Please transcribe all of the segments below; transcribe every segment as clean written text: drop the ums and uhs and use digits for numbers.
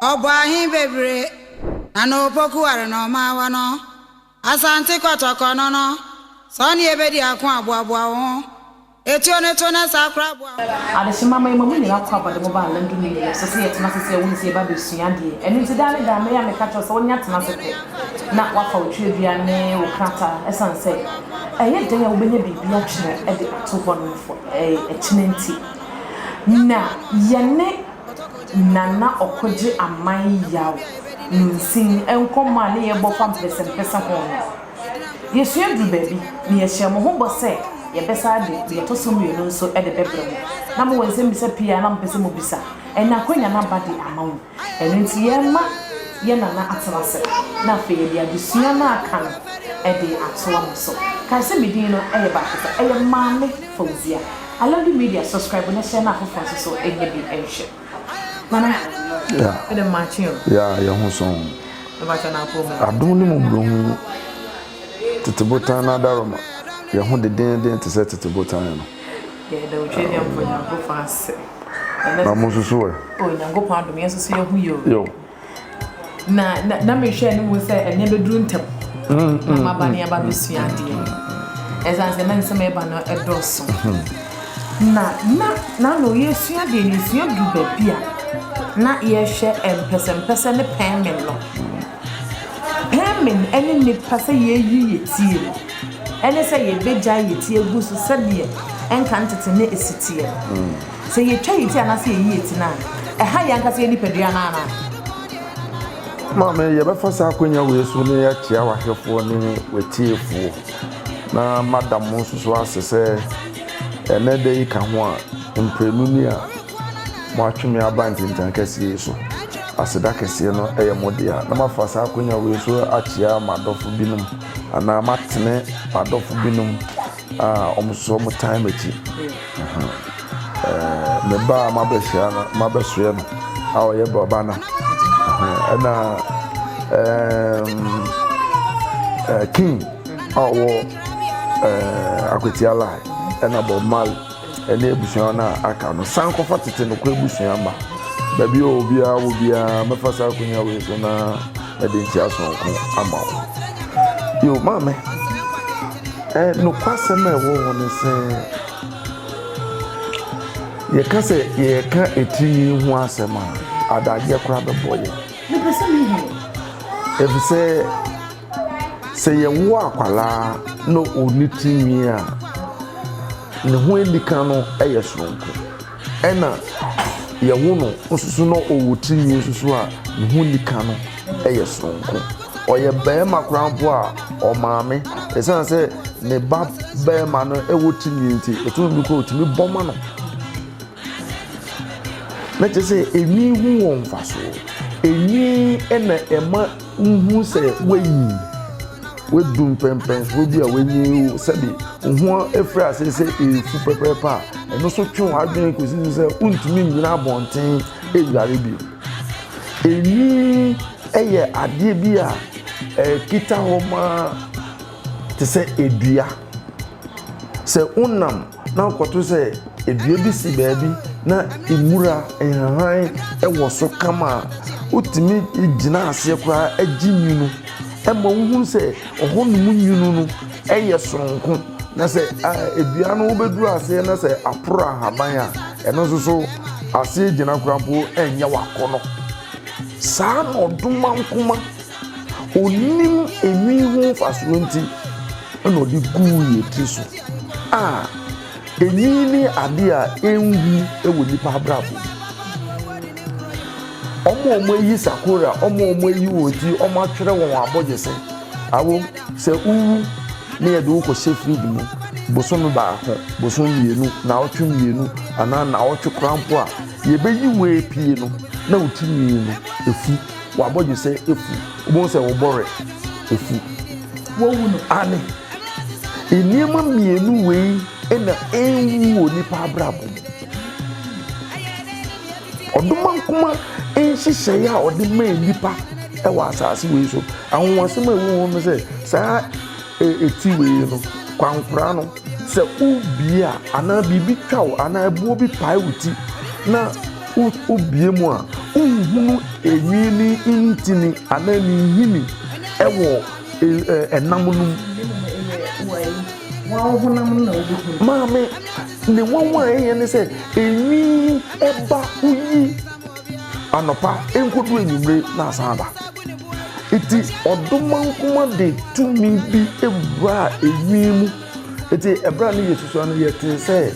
Ɔbɔ ahe bebree na na opoku ware na ɔma awa no. Asante kɔtɔkɔ no no, sɛ ɔne yɛbɛdi ako aboaboa wo ho. Etuo no to na saa koraa boa wo. Adehyema ma yɛma mo nyinaa kɔ aba de mo ba Alandu Media so sɛ yɛtena ase sɛ yɛwo nti yɛba abɛsua adeɛ. Ɛno nti daa ne daa mɛyɛ a meka kyerɛ wo sɛ wonya tena ase pɛ na woafa wo twerɛdua ne wo krataa ɛsiane sɛ ɛyɛ dɛn a wobɛnya biribi atwerɛ de ato hɔ nom for ɛkyena nti. Na yɛne Nana Ɔkogye Aman Yaw Nunsin nkɔmmɔ a ne yɛbɔ fa mpɛsɛmpɛsɛ ho no, yɛsua duru baabi na yɛhyɛɛ mo ho bɔ sɛ yɛbɛsan de deɛ ɛtɔ so mmienu nso de bɛbrɛ mo. Na mowɔ nsɛmmisa pii a na mopɛ sɛ mobisa. Ɛnnɛ akwanya no aba de ama mo. Ɛno nti yɛrema yɛn Nana atena ase na afei yɛde adesua no a aka no de atoa mo so. Kae sɛ me din no yɛ baako pɛ, ɛyɛ Maame Fauzia. Alandu Media subscribe na hyɛ na afoforɔ nso so nyɛ bi nhwɛ. Nana, Yeah. mede mmakye o. Yeah, yɛn ho sɔn. Mebakyɛ na apɔ mu. Adom ne mmɔborɔhunu, tete botan no adaworoma, yɛn ho dendeenden te sɛ tete botan no. Yɛda Otwedeɛmfo Nyankopɔn ase. Ɛnɛ Na mo nso so ɛ? O Nyankopɔn adom yɛn nso so yɛho yɛ o. Yo. Na na na mehwɛ anim sɛ ɛnɛ bɛduru ntɛm na maba ne aba bɛsua adeɛ. Ɛsiane sɛ na nsɛm a ɛba no ɛdɔɔso. Na na na no yɛsua adeɛ no yɛsua duru baabi a na yɛhwɛ mpɛsɛmpɛsɛ ne pɛɛmen no. Pɛɛmen ne nipa sɛ yɛyi yɛ tie no ɛne sɛ yɛbɛgyae yɛ ti agu so sɛdeɛ ɛnka ntete ne ɛsi teɛ no. Sɛ yɛtwa yɛ ti anaasɛ yɛyi yɛ ti no a, ɛha yɛn ankasa yɛn nipadua no anaa? Maame, yɛbɛfa saa akwanya wei so na yɛakyea w'ahwɛfoɔ ne w'atiefoɔ na mada mo nso so ase sɛ ɛnɛ da yi ka ho a mprenu ni a moatwe me aba ntentan kɛseɛ yi so. Aseda kɛseɛ no yɛ mo dea. Na mafa saa akwanya wei so akyea m'adɔfo binom anaa matene m'adɔfo binom a wɔn nso wɔtaa m'akyi. Me ba a mabɛhyia no mabɛsoɛ no a ɔyɛ bɔba no ɛna king a ɔwɔ akwatia line ɛna Bob Marley ɛne abusua no a aka no san kɔfa tete nokorɛ abusua ma baabi a obiara wɔ biara mɛfa saa akonnwa wei so na mɛde nkyia sononko ama wo yo maame. Nokwasɛm a ɛwɔ hɔ ne sɛ, yɛka sɛ yɛreka atirinwi ho asɛm a, adagyeɛ koraa bɛbɔ yɛn. Mepɛ sɛ mehu. Efisɛ sɛ yɛwo akwadaa na ɔnni tirinwi a, ne ho anika no yɛ soronko. Ɛna yɛwo no nso so na ɔwɔ tirinwi nso so a, ne ho anika no yɛ soronko. Ɔyɛ barima koraa mpo a, ɔmaame, ɛsiane sɛ ne ba barima no wɔ tirinwi nti, ɛtumi bi koraa ɔtumi bɔ ma no. Na kyerɛ sɛ enwi ho wɔ mfasoɔ. Enwi na ɛma wohu sɛ woanyin, woadu mpɛnpɛnsoɔ bi a woanyin o, sɛbi wo ho afiri ase sɛ ɛrefu pɛpɛɛpɛ a, ɛno nso twe w'adwene kɔsi so sɛ wontumi nnyina abɔnten nnware bio. Enwi yɛ adeɛ bi a ɛkita hɔ ma te sɛ dua. Sɛ wonam na wokɔto sɛ dua bi si baabi na nwura, nhahan wɔ so kama a, wotumi gyina aseɛ koraa gye nwunu ma wohunu sɛ ɛhɔnom nwunu no yɛ soronko. Na sɛ dua no wobɛduru aseɛ na sɛ aporo ahaban a, ɛno nso so aseɛ gyina koraa mpo nyɛ wo akɔnnɔ. Saa na ɔdomankoma, ɔnim enwi ho mfasoɔ nti na ɔde guu yɛn tiri so a enwi ne adeɛ a ɛnwu wɔ nnipa abrabɔ mu. Wɔn a wɔayi sakora, wɔn a wɔayi wɔn ti, wɔatwerɛ wɔn abɔgyesɛ. Awo, sɛ wowu na yɛde wo kɔhyɛ fridge mu bosome baako, bosome mmienu, naawɔtwe mmienu anaa naawɔtwe koraa mpo a, yɛbɛyi wo apue no na wo ti nwi no efu, w'abɔgyesɛ efu, wobɛhu sɛ wo bɔwerɛ efu. Wowu no. Aane. Nneɛma mmienu wei na ɛnwu wɔ nipa abrabɔ mu. Ɔdomankoma nhyehyɛeɛ a ɔde maa nnipa wɔ asase wei so. Anwonwasɛm a ɛwɔ ho no sɛ saa eti wei no, kwankora no, sɛ wobie a anaa biribi twa wo anaa ɛboɔ bi pae wo ti na. Wobue mu a, wonhunu enwi ne ntini anaa ne nhini wɔ ɛnam no mu. Maame, ne nwanwa a ɛyɛ ne sɛ enwi ba woyi anɔpa nkodu anwummere na asan aba. Eti ɔdomankoma de tumi bi wuraa enwi mu. Eti ɛberɛ a ne yɛ susua no yɛtee sɛ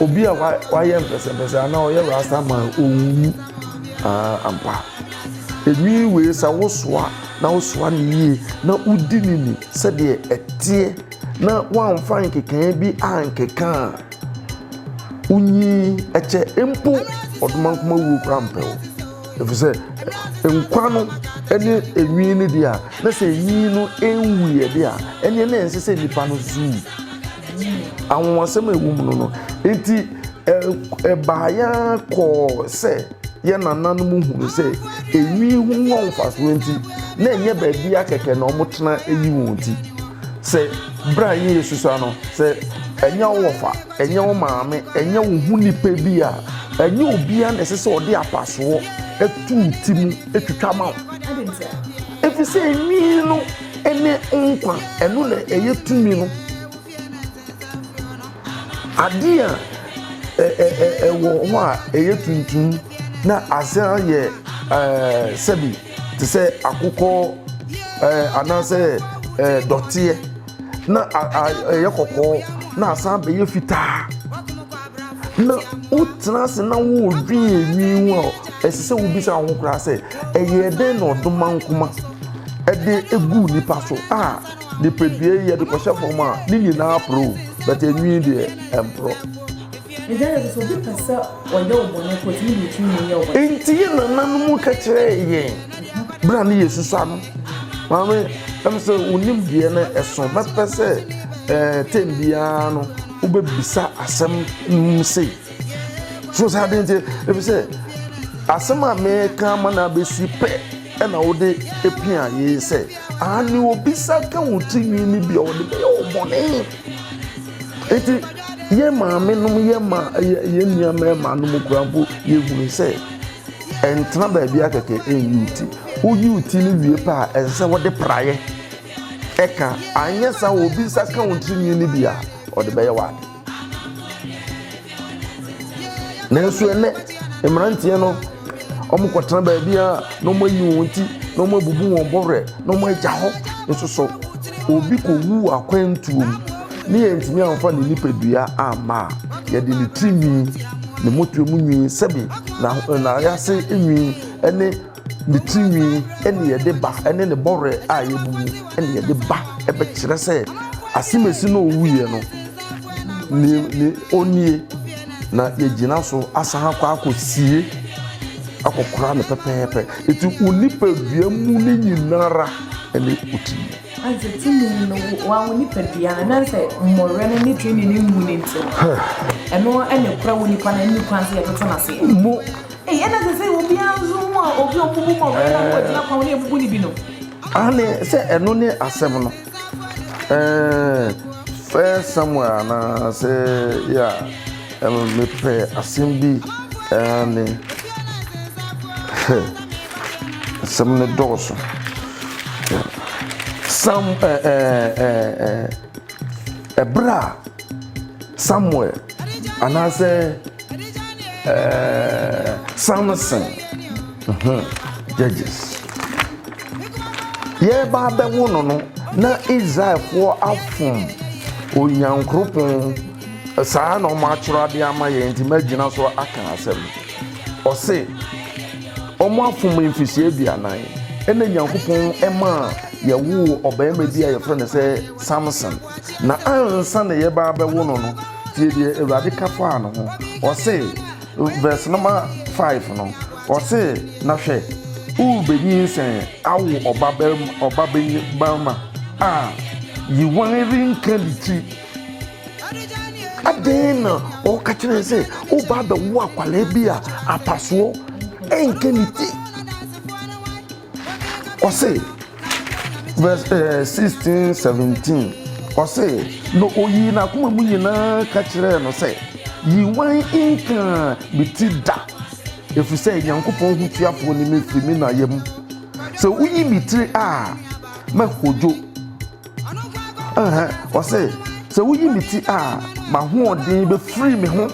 Obi a wayɛ mpɛsɛmpɛsɛ anaa ɔyɛ rasta man ɔnwu. Ah, ampa. Enwi wei sɛ wosoa na wosoa no yie na wodi no ni sɛdeɛ ɛteɛ na woamfa nkekaeɛ bi ankeka a, wonyi ɛkyɛ mpo ɔdomankoma wuo koraa mpɛ wo. Ɛfiri sɛ nkwa no ne enwi no deɛ a, na sɛ enwi no nwuiɛ deɛ a, ɛneɛ na ɛnsɛ sɛ nipa no nso wu. Anwonwasɛm a ɛwɔ mu no no, enti ɛbaeɛ ara kɔɔ sɛ yɛn nananom hunu sɛ enwi ho wɔ mfasoɔ nti, na ɛnyɛ baabi a kɛkɛ na wɔtena yi wɔn ti. Sɛ berɛ a yɛyɛ susua no, sɛ ɛnyɛ wo wɔfa, ɛnyɛ wo maame, ɛnyɛ wo ho nipa bi a, ɛnyɛ obiara na ɛsɛ sɛ ɔde apasoɔ to wo ti mu twitwa ma wo. Ɛfiri sɛ enwi no ne nkwa, ɛno na ɛyɛ tumi no. Adeɛ a ɛwɔ hɔ a ɛyɛ tuntum na asan yɛ sɛbi te sɛ akokɔ anaasɛ dɔteɛ na ɛyɛ kɔkɔɔ na asan bɛyɛ fitaa. Na wotena ase na woredwen enwi ho a, ɛsɛ sɛ wobisa wo ho koraa sɛ, ɛyɛɛ dɛn na ɔdomankoma de guu nipa so a nipadua yi yɛde kɔhyɛ fam a ne nyinaa porɔ o, but enwi deɛ ɛmporɔ. Nti ɛyɛ sɛ obi pɛ sɛ ɔyɛ wo bɔne kɔ otumi de wo tiri nwi yɛ wo bɔne. Nti yɛn nananom ka kyerɛɛ yɛn berɛ a ne yɛsusua no, maame, ɛm sɛ wo nimdeɛ no ɛso, mɛpɛ sɛ ɛɛ tɛm biara no wobɛbisa asɛm mu sei. So sɛ ade nti, ɛfiri sɛ asɛm a meka ama no abɛsi pɛ ɛna wode pia yei sɛ, aane obisa ka wo ti nwi no bi a ɔde bɛyɛ wo bɔne. Nti yɛn maame nom yɛn ma yɛn nua mmarima nom kura mpo yɛhunu sɛ ɛntena baabi akɛkɛ ɛnyi wo ti. Woyi wo ti no wie pɛ a ɛsɛ sɛ wode praeɛ ɛka, anyɛ saa obi nsa ka wo tiri nwi no bi a ɔde bɛyɛ wo ade. Nanso ɛnnɛ, mmeranteɛ no, wɔkɔtena baabi a na wɔayi wɔn ti, na wɔabubu wɔn bɔwerɛ, na wɔagya hɔ nso so. Obi kɔwu wɔ akwantuo mu ne yɛntumi amfa ne nipadua amma a, yɛde ne tiri nwi, ne mmɔtoa mu nwi, sɛbi n'ayase nwi ne Ne ti nwi ne yɛde ba ne ne bɔwerɛ a yɛbubu ne yɛde ba bɛkyerɛ sɛ asemesi no owuiɛ no ne ne ɔnie na yɛgyina so asan akɔ akɔsie akɔkora no pɛpɛɛpɛ. Eti wo nipadua mu no nyinara ne wo ti nwi. Ansa tumi no wa wo nipadua no na sɛ mmɔwerɛ no ne tiri nwi no nwu no nti no ɛno na ɛkura wo nipa no ɛnni kwan sɛ yɛtoto no ase. Mo Ei ɛna sɛ sɛ obiara nso hu a obi a ɔbubu ma ɔbɛyɛ na ɔgyina kwan ne ebubu ne bi no. Ane sɛ ɛno ne asɛm no. Ɛɛ First Samuel anaa sɛ yɛ a mepɛ asɛm bi ɛne asɛm no dɔɔso. Sam ɛɛ ɛɛ ɛberɛ a Samuel anaasɛ Eh, Samson, mhm, Judges. Yɛreba abɛwo no no, na Israelfoɔ afom Onyankoropɔn. Saa na wɔn atwerɛ adeɛ ama yɛn nti magyina so aka asɛm. Ɔse, wɔn afom mfirihyia 40. Ɛna Nyankopɔn ɛmaa yɛwoo ɔbarima bi a yɛfrɛ no sɛ Samson. Na ansa na yɛba abɛwo no no, Tie deɛ Awurade ka faa ne ho. Ɔse, verse number 5 no, ɔse, Na hwɛ, worebenyinsɛn awo ɔbabarima a yiwan renka ne ti. Adɛn na ɔka kyerɛ sɛ woba abɛwo akwadaa bi a apasoɔ ɛnka ne ti? Ɔse, verse 16, 17, ɔse, na oyii n'akoma mu nyinaa ka kyerɛɛ no sɛ, Yiwan nkaa me ti da. Ɛfiri sɛ Nyankopɔn hotuafoɔ ne me firi me na yam. Sɛ woyi me tiri a, mɛhodwo. Ɛhɛn, ɔse, sɛ woyi me ti a, m'ahoɔden bɛfiri me ho.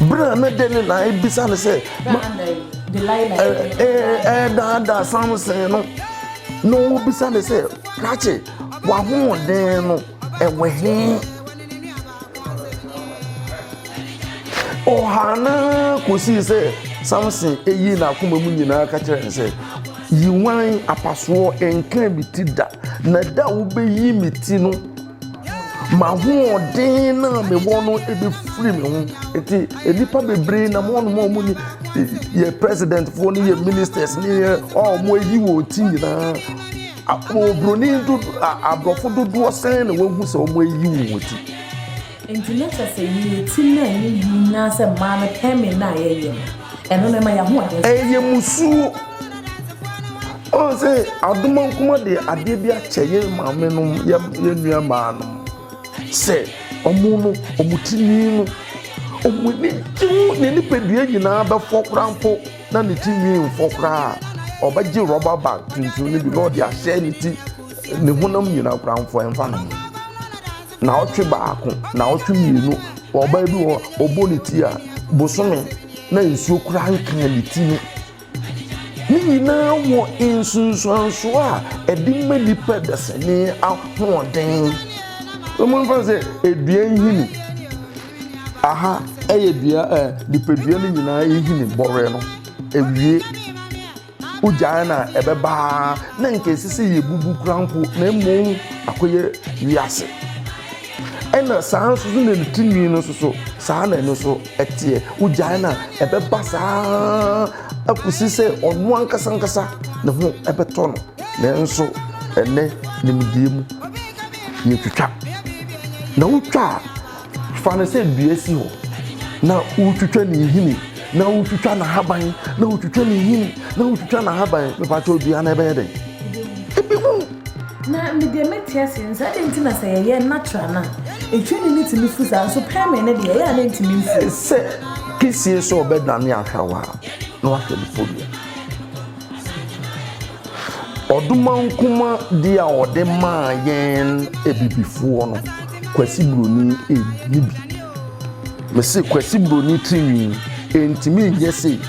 Berɛ a na Delila rebisa no sɛ, ɛredaadaa Samson no, na ɔrebisa no sɛ, krakye, w'ahoɔden no ɛwɔ he? Ɔhaa no ara kɔsii sɛ Samson yii n'akoma mu nyinaa ka kyerɛɛ no sɛ, Yi wan apasoɔ nkaa me ti da, na da a wobɛyi me ti no, m'ahoɔden no a mewɔ no bɛfiri me ho. Nti nnipa bebree nam hɔnom a wɔn ni yɛ presidentfoɔ ne yɛ ministers ne yɛ a wɔayi wɔn ti nyinaa. Oburoni dodo aborɔfo dodoɔ sɛn na wɔahu sɛ wɔayi wɔn ti? Enti na kyerɛ sɛ yɛn ti no a yɛyi anaasɛ mmaa no pɛmee no a yɛyɛ no, ɛno no ɛma yɛn ahoɔden so. Ɛyɛ musuo. Ɔn sɛ adomankoma de adeɛ bi akyɛ yɛn maame nom, yɛn nua mmaa nom sɛ ɔmo no ɔmo ti nwi no ɔmo ani gye ho ne nipadua nyinaa bɛfɔ koraa mpo na ne ti nwi mfɔ koraa a ɔbɛgye rɔba bag tuntum no bi na ɔde ahyɛ ne ti ne honam nyinaa koraa mfɔ ɛmfa ne ho. Naawɔtwe baako, naawɔtwe mmienu, ɔbaa bi wɔ hɔ ɔbɔ ne ti a, bosome na nsuo koraa nkaa ne ti no. Ne nyinaa wɔ nsunsuansoɔ a ɛde ma nipa dasani ahoɔden. Wɔmfa sɛ edua nhini, aha ɛyɛ dua ɛ nipadua no nyinaa nhini bɔwerɛ no, ewie. Wogyae no a, ɛbɛba ara na nka ɛsɛ sɛ yɛbubu koraa mpo, na mmom akɔyɛ wiase. Ɛna saa nso so na ne ti nwi no nso so, saa na ɛno nso ɛteɛ. Wogyae no a, ɛbɛba saa akɔsi sɛ ɔno ankasa ankasa ne ho ɛbɛtɔ no. Nanso ɛnɛ nimdeɛ mu, yɛtwitwa. Na wotwa a, Fa no sɛ dua si hɔ na woretwitwa ne nhini, na woretwitwa n'ahaban, na woretwitwa ne nhini, na woretwitwa n'ahaban. Mepakyɛw dua no ɛbɛyɛ dɛn? Ebewu. Na me deɛ mente aseɛ ne sɛ adɛn nti na sɛ yɛyɛ natural no a etwini no tumi fu saa nso pɛɛmee no deɛ ɛyɛ a na ɛntumi mfu. Sɛ kisie sɛ ɔbɛdane ahrawa a na wahwɛ ne podua. Ɔdomankoma deɛ a ɔde maa yɛn abibifoɔ no, Kwasi Broni nni bi. Mese Kwasi Broni tirinwi ntumi nyɛ sei.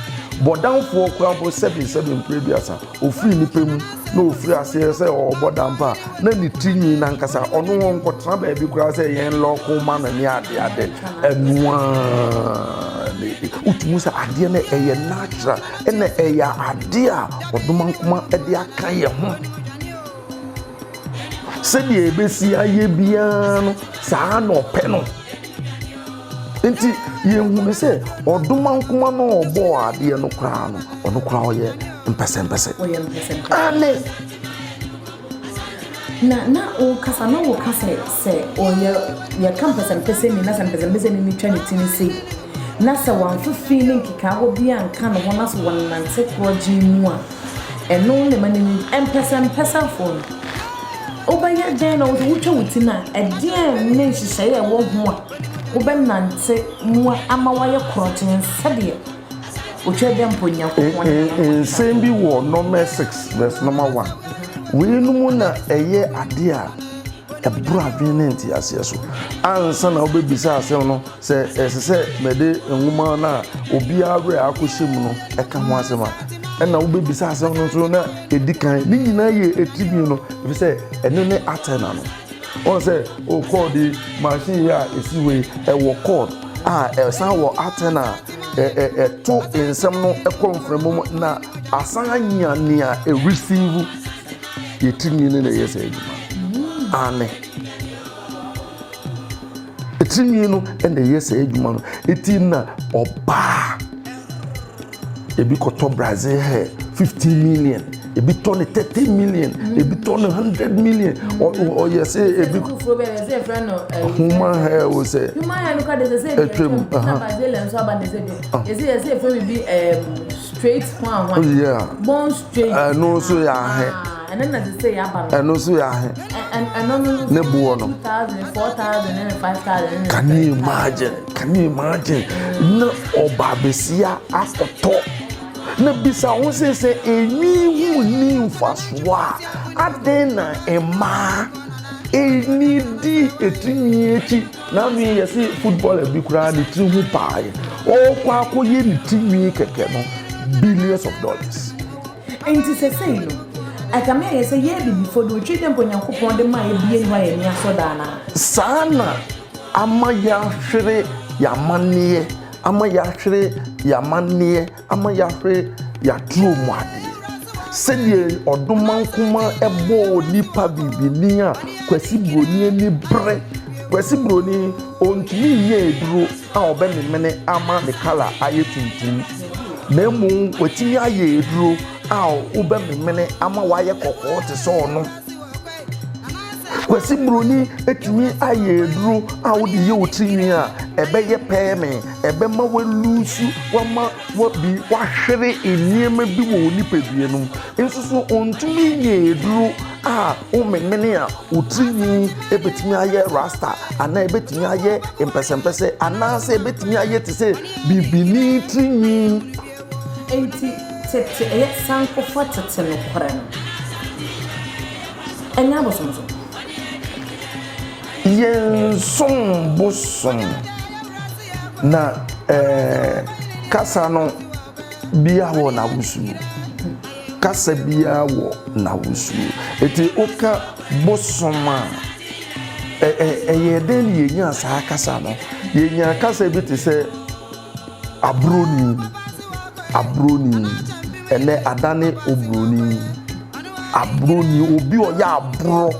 Bɔdamfoɔ koraa mpo sɛbi sɛbi mprɛ aduasa, ɔfiri nnipa mu na ɔfiri aseɛ sɛ ɔrebɔ dam pa a, na ne tirinwi no ankasa ɔno ɔnkɔtena baabi koraa sɛ yɛn lɔɔko ma no ne adeade. Ɛno ara wotumi sɛ adeɛ no ɛyɛ natural. Ɛna ɛyɛ adeɛ a ɔdomankoma de aka yɛn ho. Sɛdeɛ ɛbɛsi ayɛ biara no, saa na ɔpɛ no. Nti yɛhunu sɛ ɔdomankoma no a ɔbɔɔ adeɛ no koraa no, ɔno koraa ɔyɛ mpɛsɛmpɛsɛ. Ɔyɛ mpɛsɛmpɛsɛ. Aane. Na na wokasa na woka sɛ sɛ ɔyɛ yɛka mpɛsɛmpɛsɛni na sɛ mpɛsɛmpɛsɛni no twa ne ti no sei na sɛ wamfa fi ne nkekaawa bi anka ne ho na sɛ wɔnante korɔgyenn mu a ɛno na ɛma n'ani mpɛsɛmpɛsɛfoɔ no wobɛyɛ dɛn na wosɛ wotwa wo ti no a ɛdeɛn ne nhyehyɛeɛ a ɛwɔ ho a wobɛnante mu ama woayɛ korɔgyenn sɛdeɛ Otwa dɛ mpo Nyankopɔn ne hɛn bɔ Nsɛm bi wɔ Nɔma 6 verse nɔma 1. Weinom na ɛyɛ adeɛ a ɛboro adwene ne nteaseɛ so. Ansa na wobɛbisa asɛm no sɛ ɛsɛ sɛ mede nwoma no a obiara werɛ akɔhyɛ mu no ɛka ho asɛm a, ɛna wobɛbisa asɛm no nso na ɛdi kan. Ne nyinaa yɛ ɛtiri no, ɛfiri sɛ ɛno ne atɛna no. Wɔn sɛ o kɔɔd yi machine yi a ɛsi hɔ yi ɛwɔ kɔɔd a ɛsan wɔ atɛna a ɛto nsɛm no kɔ mframa mu na asan anya nea ɛreceive yɛ tirinwi no na ɛyɛ sɛ adwuma ane tirinwi no na ɛyɛ sɛ adwuma no eti na ɔbaa Ebi kɔtɔ Brazil hair 15 million, ebi tɔ ne 30 million, ebi tɔ ne 100 million. Ɔyɛ sɛ ebi human hair o sɛ. Human hair no kɔ de sɛ sɛ atwam. Na Brazil nso aba ne sɛ bi. Yɛsɛ yɛsɛ efɛ bibi straight hwan hwan. Yeah. Bone straight. Ɛno nso yɛ ahɛ. Ɛno na sese yɛ aba no. Ɛno nso yɛ ahe? Ɛno no Ne boɔ no. 2000, 4000 ne 5000 ne Can you imagine? Can you imagine? Na ɔbaabesia akɔtɔ. Na bisa ho sɛ sɛ enwi ho nni mfasoɔ a, adɛn na mmaa ɛni di etirinwi akyi? N'ano yi yɛse footballer bi koraa ne tiri ho paae. Ɔrekɔ akɔyɛ ne tirinwi kɛkɛ no, billions of dollars. Enti sesei no, ɛkame ayɛ sɛ yɛn abibifo de, otwi dɛ mpo Onyankopɔn de maa yɛbue aniwa yɛn ani asɔ daa no ara. Saa na ama yɛahwere yɛn amanneɛ, ama yɛahwere yɛn amanneɛ, ama yɛahwere yɛn aturo mu adeɛ. Sɛdeɛ ɔdomankoma bɔɔ nipa bibini a Kwasi Broni ani bere. Kwasi Broni, ɔntumi nyɛ aduro a ɔbɛmemene ama ne kala ayɛ tuntum, na mmom watumi ayɛ aduro a wobɛmemene ama wayɛ kɔkɔɔ te sɛ ɔno. Kwasi Broni atumi ayɛ aduro a wode yɛ wo tirinwi a ɛbɛyɛ pɛɛme, ɛbɛma walusu, wama wabi wahwere nneɛma bi wɔ wo nipadua no mu. Nso so ɔntumi nyɛ aduro a womemene a wo tirinwi ɛbɛtumi ayɛ rasta anaa ɛbɛtumi ayɛ mpɛsɛmpɛsɛ anaasɛ ɛbɛtumi ayɛ te sɛ bibini tirinwi. Enti tete ɛyɛ sankofa tete nokorɛ no, ɛnyɛ abosomsom. Yɛnsom bosom, na ɛɛ kasa no biara wɔ n'ahosuo. Kasa biara wɔ n'ahosuo. Eti woka bosom a, ɛ ɛ ɛyɛ dɛn na yɛnyaa saa kasa no? Yɛnyaa kasa bi te sɛ Aburoni, aburoni, ɛnɛ adane oburoni. Aburoni, obi a ɔyɛ aborɔ.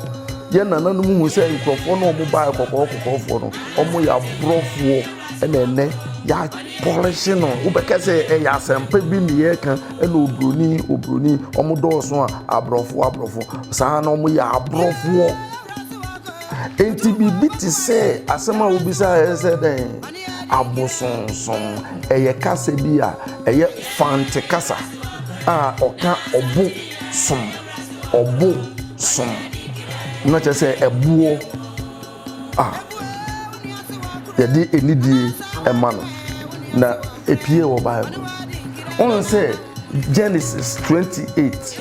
Yɛn nananom hu sɛ nkurɔfoɔ no a wɔbaeɛ kɔkɔɔ kɔkɔɔfoɔ no, wɔyɛ aborɔfoɔ. Ɛna ɛnɛ yɛapɔlehye no. Wobɛka sɛ ɛyɛ asɛmpa bi ne yɛreka ɛna oburoni, oburoni. Wɔdɔɔso a aborɔfo, aborɔfo. Saa na wɔyɛ aborɔfoɔ. Enti biribi te sɛ asɛm a wobisa ɛyɛ sɛ dɛn? Abosonsom, ɛyɛ kasa bi a ɛyɛ Fante kasa a ɔka ɔbo som, ɔbo som. Na kyerɛ sɛ ɛboɔ a yɛde anidie ma no. Na epie wɔ Bible mu. Wohu sɛ Genesis 28,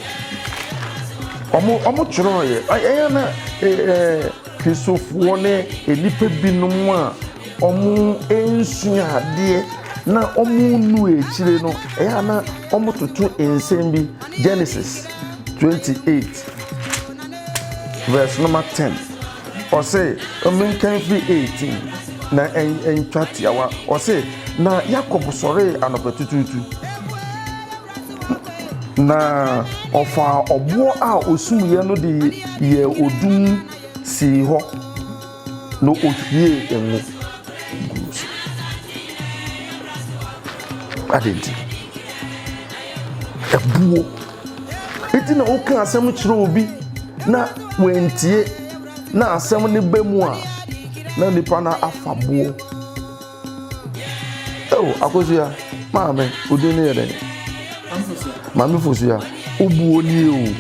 wɔn wɔn twerɛeɛ, ɛyɛ na ɛɛ. Kristofoɔ ne nnipa binom a wɔnsua adeɛ na wɔnnu akyire no, ɛyɛ a na wɔtoto nsɛm bi. Genesis 28 verse number 10. Ɔse, menkan firi 18 na ɛntwa tiawa. Ɔse, na Yakob sɔree anɔpatutuutu, Na ɔfaa ɔboɔ a ɔsumyɛ no de yɛɛ odum sii hɔ, na ɔhwiee ngo guu so. Adɛn nti? Ɛboɔ. Nti na woka asɛm kyerɛ obi na wantie na asɛm no ba mu a, na nipa no afa boɔ. Oh, Akosua, maame, wo din no yɛ dɛn? Maame Fosua, wobuo nie o.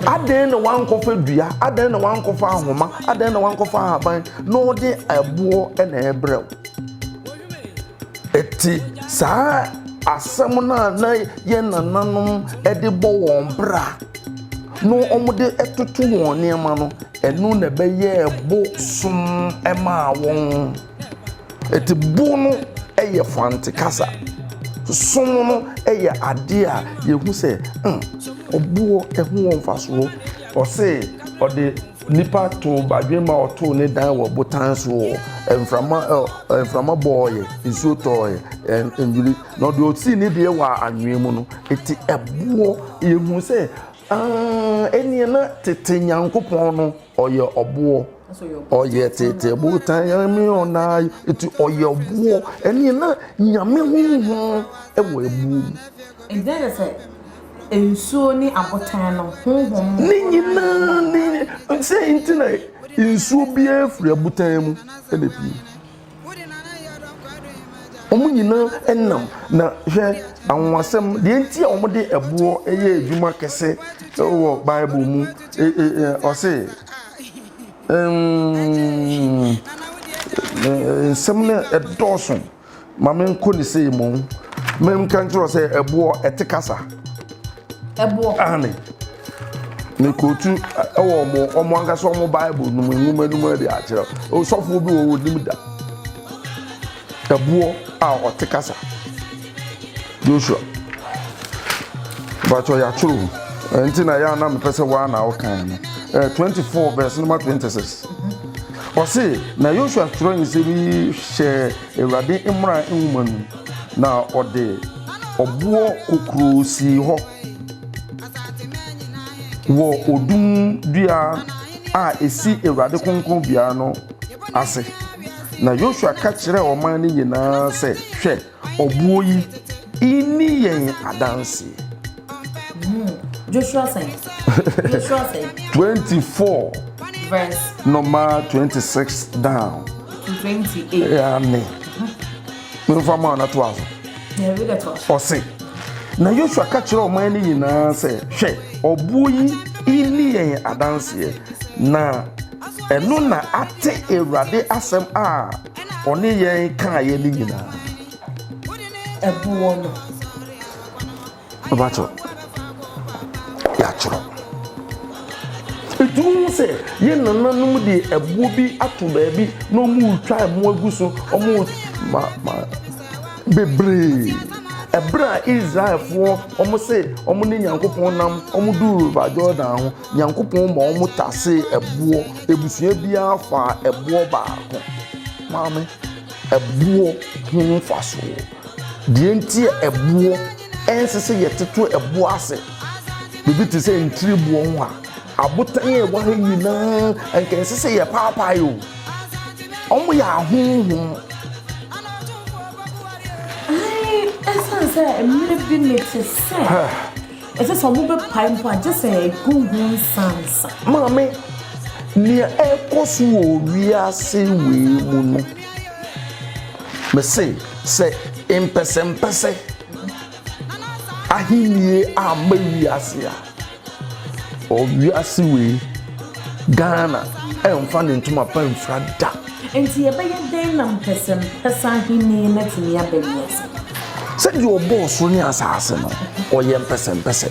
Adɛn na wankɔfa dua? Adɛn na wankɔfa ahoma? Adɛn na wankɔfa ahaban? Na ɔde ɛboɔ na ɛbrɛ wo. Ɛte saa asɛm no a na yɛn nananom de bɔ wɔn bra na wɔde toto wɔn nneɛma no, Ɛno na ɛbɛyɛɛ bo som maa wɔn. Eti bo no yɛ Fante kasa. Som no yɛ adeɛ a yɛhu sɛ hmm, ɔboɔ ɛho wɔ mfasoɔ. Ɔse ɔde nipa too badwemma ɔtoo ne dan wɔ botan soɔ. Mframa ɛ mframa bɔɔyɛ, nsuo tɔɔyɛ, ɛnwiri. Na ɔde ɔsii ne deɛ wɔ anwea mu no, eti ɛboɔ yɛhu sɛ Ah, ɛneɛ na tete Nyankopɔn no ɔyɛ ɔboɔ. Ɔyɛ tete botan nyame ɔna eti ɔyɛ ɔboɔ. Ɛneɛ na Nyame honhom ɛwɔ ɛboɔ mu. Nti na kyerɛ sɛ nsuo ne abotan no honhom. Ne nyinaa ne sɛ nti na nsuo biara firi abotan mu ɛna pie. Wɔn nyinaa nam. Na hwɛ anwonwasɛm, deɛ nti a wɔde ɛboɔ yɛ adwuma kɛse wɔ Bible mu, ɔse, nsɛm no ɛdɔɔso. Ma menkɔ ne sei mu. Menka nkyerɛ wo sɛ ɛboɔ ɛte kasa. Ɛboɔ. Aane. Mekootu ɛwɔ ɔmo ɔmo ankasa ɔmo Bible no mu nwoma no mu de akyerɛ. Osɔfoɔ bi wɔ hɔ onim da. Ɛboɔ a ɔte kasa. Joshua. Bàtɔ yɛatwerɛ o. Ɛnti na yɛ a na mepɛ sɛ waa na wokan no. 24 verse number 26. Ɔse, na Yosua twerɛ nsɛm yi hyɛɛ Awurade mmara nwoma no mu, na ɔde ɔboɔ kokuroo sii hɔ wɔ odum dua a ɛsi Awurade kronkronbea no ase. Na Yosua ka kyerɛɛ ɔman no nyinaa sɛ, Hwɛ, Ɔboɔ yi nni yɛn adanseɛ. Joshua sɛn? Joshua sɛn? 24 Verse. Number 26 down. To 28. Amen. Memfa ma na toa so. Ɔse, na Yosua ka kyerɛ ɔman no nyinaa sɛ, hwɛ, ɔboɔ yi nni yɛn adanseɛ, na ɛno na ate Awurade asɛm a ɔne yɛn kaeɛ no nyinaa. Ɛboɔ no. Ɔbɛkyerɛ. Yɛatwerɛ. Ɛtu ho sɛ yɛn nananom de ɛboɔ bi ato baabi na wɔretwa ɛmo agu so, wɔn ma ma bebree. Ɛberɛ a Israelfoɔ wɔn se wɔn ne Nyankopɔn nam, wɔn duu River Jordan ho, Nyankopɔn ma wɔn tasee ɛboɔ, abusua biara faa ɛboɔ baako. Maame, ɛboɔ ho mfasoɔ. Deɛ nti a ɛboɔ ɛnsɛ sɛ yɛtoto ɛboɔ ase, biribi te sɛ ntiri boɔ ho a, abotan a ɛwɔ ha nyinaa, nka ɛnsɛ sɛ yɛpaapae o. Wɔn yɛ ahonhom. Ae, ɛsiane sɛ mmerɛ bi mete sɛ. Ɛsɛ sɛ wɔbɛpae mpo a, gye sɛ ɛgu ho nsa nsa. Maame, nea ɛrekɔ so wɔ wiase wei mu no, mese sɛ mpɛsɛmpɛsɛ ahennie amma wiase a, wiase wei, Ghana ɛmfa ne ntoma pa mfira da. Enti yɛbɛyɛ dɛn na mpɛsɛmpɛsɛ ahenni no atumi aba wiase? Sɛdeɛ ɔbɔɔ soro ne asase no, ɔyɛ mpɛsɛmpɛsɛ.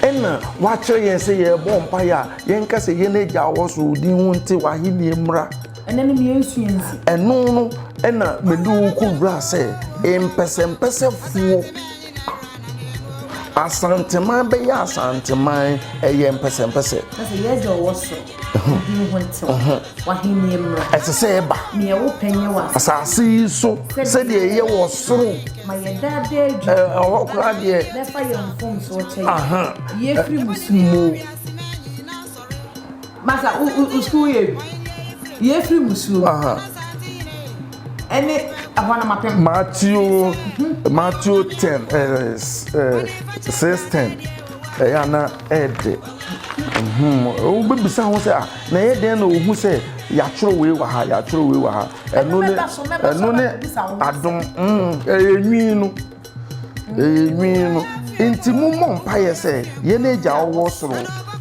Ɛna wakyerɛ yɛn sɛ yɛrebɔ mpaeɛ a, yɛnka sɛ yɛn Agya a ɔwɔ soro, wo din ho nte, w'ahennie mmra. Ɛnɛ no yɛnsua nsi. Ɛno no ɛna mede wo kɔwura sɛ mpɛsɛmpɛsɛfoɔ. Asanteman bɛyɛ Asanteman, ɛyɛ mpɛsɛmpɛsɛ. Na sɛ yɛn Agya a ɔwɔ soro, wo din ho ntew, w'ahenni mmra. Ɛsɛ sɛ ɛba. Nea wopɛ nyɛ wɔ asase yi so sɛdeɛ ɛyɛ wɔ soro. Ma yɛn daa daa aduane. Ɛhɔ koraa deɛ. Na fa yɛn mfomsoɔ kyɛ yɛn. Yi firi mmusuo mu. Masa, wo wo sukuu yɛ bi. Yɛ firi musuo mu. Ɛne ɛhɔ na mapem. Matthew Matthew 10 6 10 ɛyɛ ana ɛɛdɛ. Wobɛbisa ho sɛ ah na ɛyɛ dɛn na ohu sɛ yɛatwerɛ wei wɔ ha yɛatwerɛ wei wɔ ha ɛno ne ɛno ne adom ɛyɛ nwi no. Ɛyɛ nwi no. Enti mommɔ mpaeɛ sɛ, Yɛn Agya a ɔwɔ soro,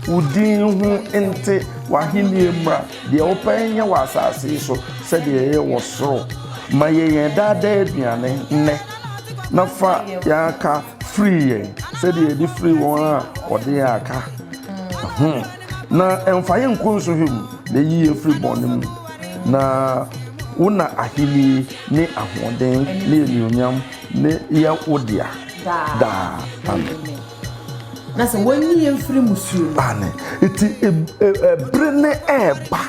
wo din ho nte, w'ahennie mmra, deɛ wopɛ nyɛ wɔ asase yi so sɛdeɛ ɛyɛ wɔ soro. Ma yɛn yɛn daa daa aduane nnɛ, na fa yɛn aka firi yɛn sɛdeɛ yɛde firi wɔn a wɔde yɛn aka ho, na mfa yɛn nkɔ nsɔhwɛ mu, na yi yɛn firi bɔne mu. Na wo na ahennie ne ahoɔden ne anuonyam Ne yɛ wo dea daa. Amen. Na sɛ wɔnyi yɛn mfiri mmusuo mu. Aane. Eti ɛbere no ɛreba,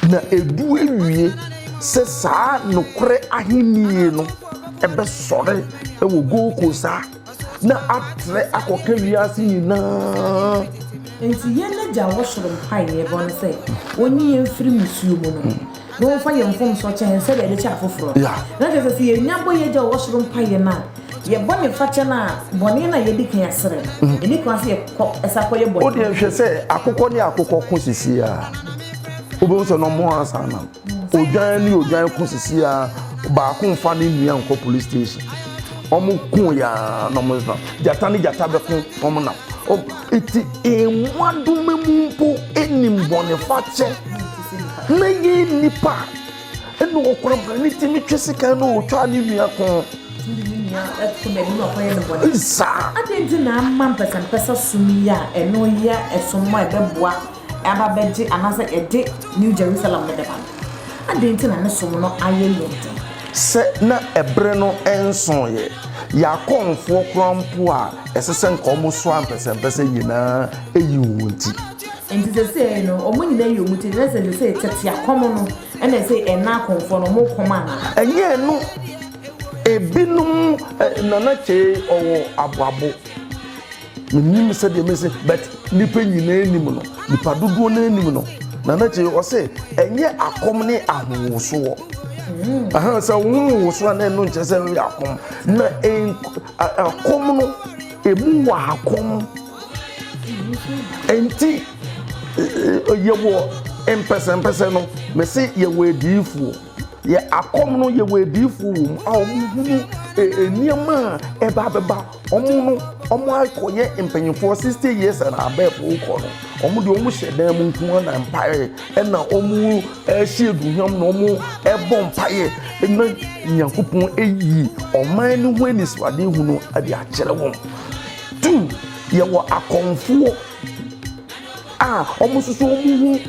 na edu awie sɛ saa nokorɛ ahennie no ɛbɛsɔre wɔ Gold Coast ha na atrɛ akɔka wiase nyinaa. Enti yɛn Agya a ɔwɔ soro mpae a yɛbɔ ne sɛ ɔnyi yɛn mfiri mmusuo mu no, na ɔmfa yɛn mfomsoɔ kyɛ yɛn sɛdeɛ yɛde kyɛ afoforɔ. Na kyerɛ sɛ, sɛ yɛnya bɔ yɛn Agya a ɔwɔ soro mpaeɛ no a, yɛn bɔne fakyɛ no a, bɔne no a yɛadi kan asrɛ no, ɛnni kwan sɛ yɛkɔ san kɔyɛ bɔne Wo deɛ hwɛ sɛ akokɔ ne akokɔ ko sisi a, wobɛhu sɛ na wɔn asan nam. Odwan ne odwan ko sisi a, Baako mfa ne nua nkɔ police station. Wɔn ko yaa na wɔn nam. Gyata ne gyata bɛko wɔn nam. Eti mmoadoma mu mpo nim bɔnefakyɛ. Na yɛn nnipa ɛna ɔkwabrane ne tumi twe sekan na ɔtwa ne nua ko. Saa. Adɛn nti na ama mpɛsɛmpɛsɛ som yi a ɛno yɛ ɛsom a ɛbɛboa aba abɛgye anaasɛ ɛde New Jerusalem no bɛba no? Adɛn nti na ne som no ayɛ yɛn den? Sɛ na ɛberɛ no nsoeɛ, yɛn akɔmfoɔ koraa mpo a ɛsɛ sɛ nka wɔsoa mpɛsɛmpɛsɛ nyinaa ayi wɔn ti. Enti seesei no, wɔn nyinaa ayi wɔn ti, kyerɛ sɛ seesei tete akɔm no na ɛsɛ ɛnnɛ akɔmfoɔ no wɔkɔm anaa? Ɛnyɛ ɛno, ebinom, Nana Kyei ɔwɔ aboabo. Mennim sɛdeɛ mɛsi but nnipa nyinaa nim no, nipa dodoɔ no anim no. Nana Kyei ɔse ɛnyɛ akɔm ne ahowosoɔ. Mm. Aha, sɛ wo ho woso a na ɛno nkyerɛ sɛ ɛyɛ akɔm. Na akɔm no, emu wɔ akɔm. Enti yɛwɔ mpɛsɛmpɛsɛ no, mese yɛwɔ adiyifoɔ. Yɛ akɔm no yɛwɔ adiyifoɔ wɔ mu a wɔhunu nneɛma a ɛba abɛba. Wɔn no wɔn akɔyɛ mpanyinfoɔ 60 years and above kɔ no, wɔn deɛ wɔn hyɛ dan mu nko ara na mpaeɛ ɛna wɔn ɛhyɛ aduhwam na wɔn ɛbɔ mpaeɛ na Nyankopɔn ayi ɔman no ho anisoadehunu de akyerɛ wɔn. Tu, yɛwɔ akɔmfoɔ a wɔn nso so wɔn ho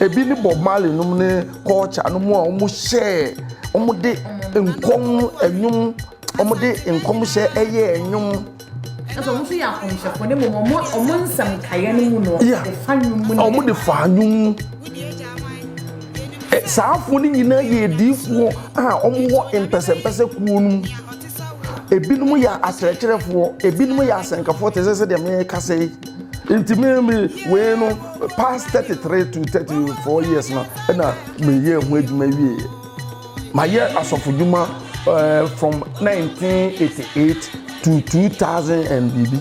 ebi ne Bob Marley nom ne culture nom a wɔn hyɛɛ wɔn de nkɔm ɛnwom wɔn de nkɔmhyɛ ɛyɛ ɛnwom. Ɛsɛ wɔn nso yɛ akɔmhyɛfoɔ ne mmom wɔn wɔn nsɛm nkaeɛ no mu no wɔn de fa nnwom mu. Wɔn de fa nnwom mu. Saa afoɔ no nyinaa yɛ adiifoɔ a wɔn wɔ mpɛsɛmpɛsɛ kuo no mu. Ebinom yɛ akyerɛkyerɛfoɔ, ebinom yɛ asɛnkafoɔ te sɛ sɛdeɛ merekasa yi. Nti me me wei no past 33 to 34 years no ɛna meyɛ ho adwuma wieɛ. Mayɛ asɔfodwuma uh, from 1988 to 2000 and biribi.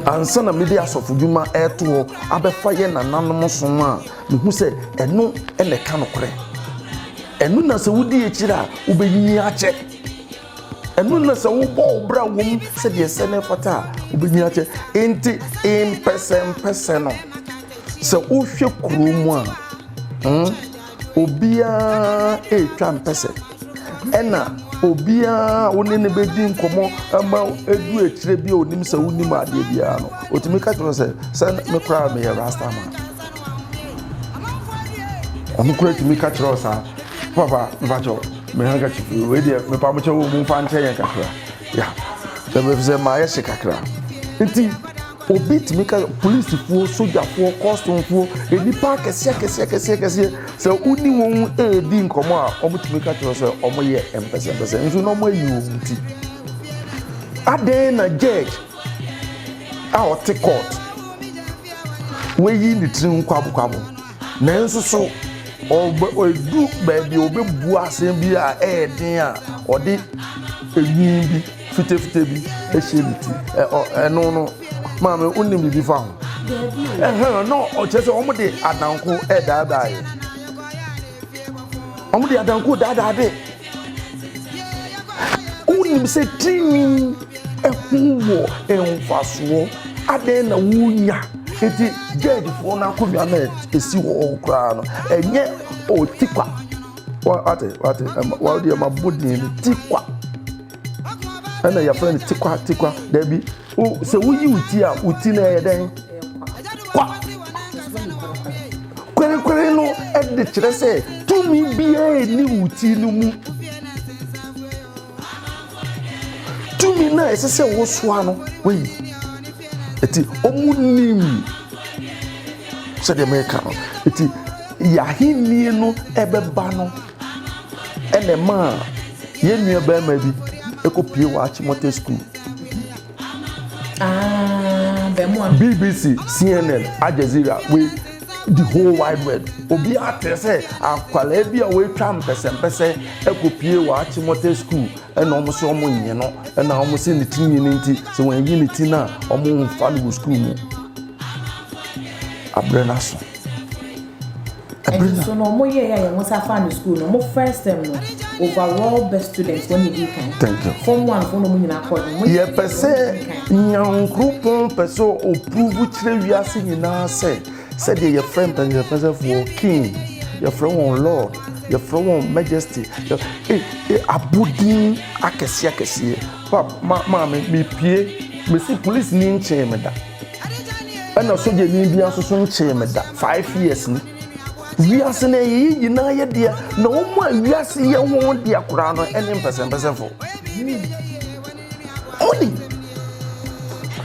Ansa na mede asɔfodwuma ɛreto hɔ abɛfa yɛ nananom som a mehu sɛ ɛno ɛna ɛka nokorɛ. Ɛno na sɛ wodi akyire a, wobɛnyini akyɛ. Ɛno na sɛ wobɔ wo bra wom sɛdeɛ ɛsɛ na ɛfata a, wobɛnyini akyɛ. Enti mpɛsɛmpɛsɛ no, sɛ wohwɛ kuro mu a, hmm, obiara retwa mpɛsɛ. Ɛna obiara wo ne no bɛdi nkɔmmɔ ma ɛdu akyire bi a onim sɛ wonim adeɛ biara no, ɔtumi ka kyerɛ wo sɛ, sɛ me koraa meyɛ rasta man. Ɔno koraa tumi ka kyerɛ wo saa. Papa, mpakyɛw, me handkerchief yi, wei deɛ mepa mo kyɛw o, momfa nkyɛ yɛn kakra. Ya, sɛ mayɛ hye kakra. Nti, obi tumi ka polisifoɔ, sogyafoɔ, kɔstomfoɔ, nnipa akɛseɛ akɛseɛ akɛseɛ akɛseɛ, sɛ woni wɔn redi nkɔmmɔ a, wɔtumi ka kyerɛ sɛ wɔyɛ mpɛsɛmpɛsɛ, nso na wɔayi wɔn ti. Adɛn na judge a ɔte court wayi ne tiri ho kwabokwabo nanso so ɔdu baabi a ɔbɛbu asɛm bi a ɛyɛ den a ɔde enwi bi fitafita bi hyɛ ne ti ɛno no maame wonim biribi fa ho ɛhɛn na ɔkyerɛ sɛ wɔn de adanko ɛdaadaa yɛ wɔn de adanko daadaa de wonim sɛ tirinwi Ɛho wɔ mfasoɔ. Adɛn na wonya? Enti judgefoɔ no akonnwa no a ɛsi hɔ koraa no, ɛnyɛ ɔtikwa. Wate, wate, wɔde ɛma bɔ din no tikwa. Ɛna yɛfrɛ no tikwa, tikwa. Dabi, sɛ woyi wo ti a, wo ti no ɛyɛ dɛn? Kwa. Kwerekwere no de kyerɛ sɛ tumi biara nni wo ti no mu. Tumi no a ɛsɛ sɛ wosoa no, woayi. Eti wɔn nim sɛdeɛ mɛka no. Eti yɛahennie no ɛbɛba no ɛna ɛmaa yɛn nua barima bi ɛkɔpie wɔ Achimota school. Ah, BBC, CNN, Al Jazeera, we the whole wide world. Obi ate sɛ akwadaa bi a wɔatwa mpɛsɛmpɛsɛ ɛkɔpie wɔ Achimota school ɛna wɔn sɛ wɔn nyɛ no ɛna wɔn sɛ ne ti nyi ne nti sɛ wɔn ayi ne ti no a wɔn mfa no wɔ school mu. Abrɛ no aso. Ɛnso no wɔn yɛ yɛ a yɛn nsa fa no school no wɔn first term no. Overall best student wɔn na edi kan. Thank you. Form one fo na wɔn nyinaa kɔɔ no. Yɛpɛ sɛ Nyankoropɔn pɛ sɛ ɔprove kyerɛ wiase nyinaa sɛ sɛdeɛ yɛfrɛ mpɛnsɛmpɛnsɛfoɔ king, yɛfrɛ wɔn lord, yɛfrɛ wɔn majesty, yɛ, e, e, abodin akɛseɛ akɛseɛ. Pap, ma, maame, mepie, mesi police ni nkyee me da. Ɛna sogyani bi nso so nkyee me da. 5 years ni. Wiase no ɛyɛ yɛn nyinaa yɛ dea, na wɔn a wiase yɛ wɔn dea koraa no ɛne mpɛsɛmpɛsɛfo. Wɔn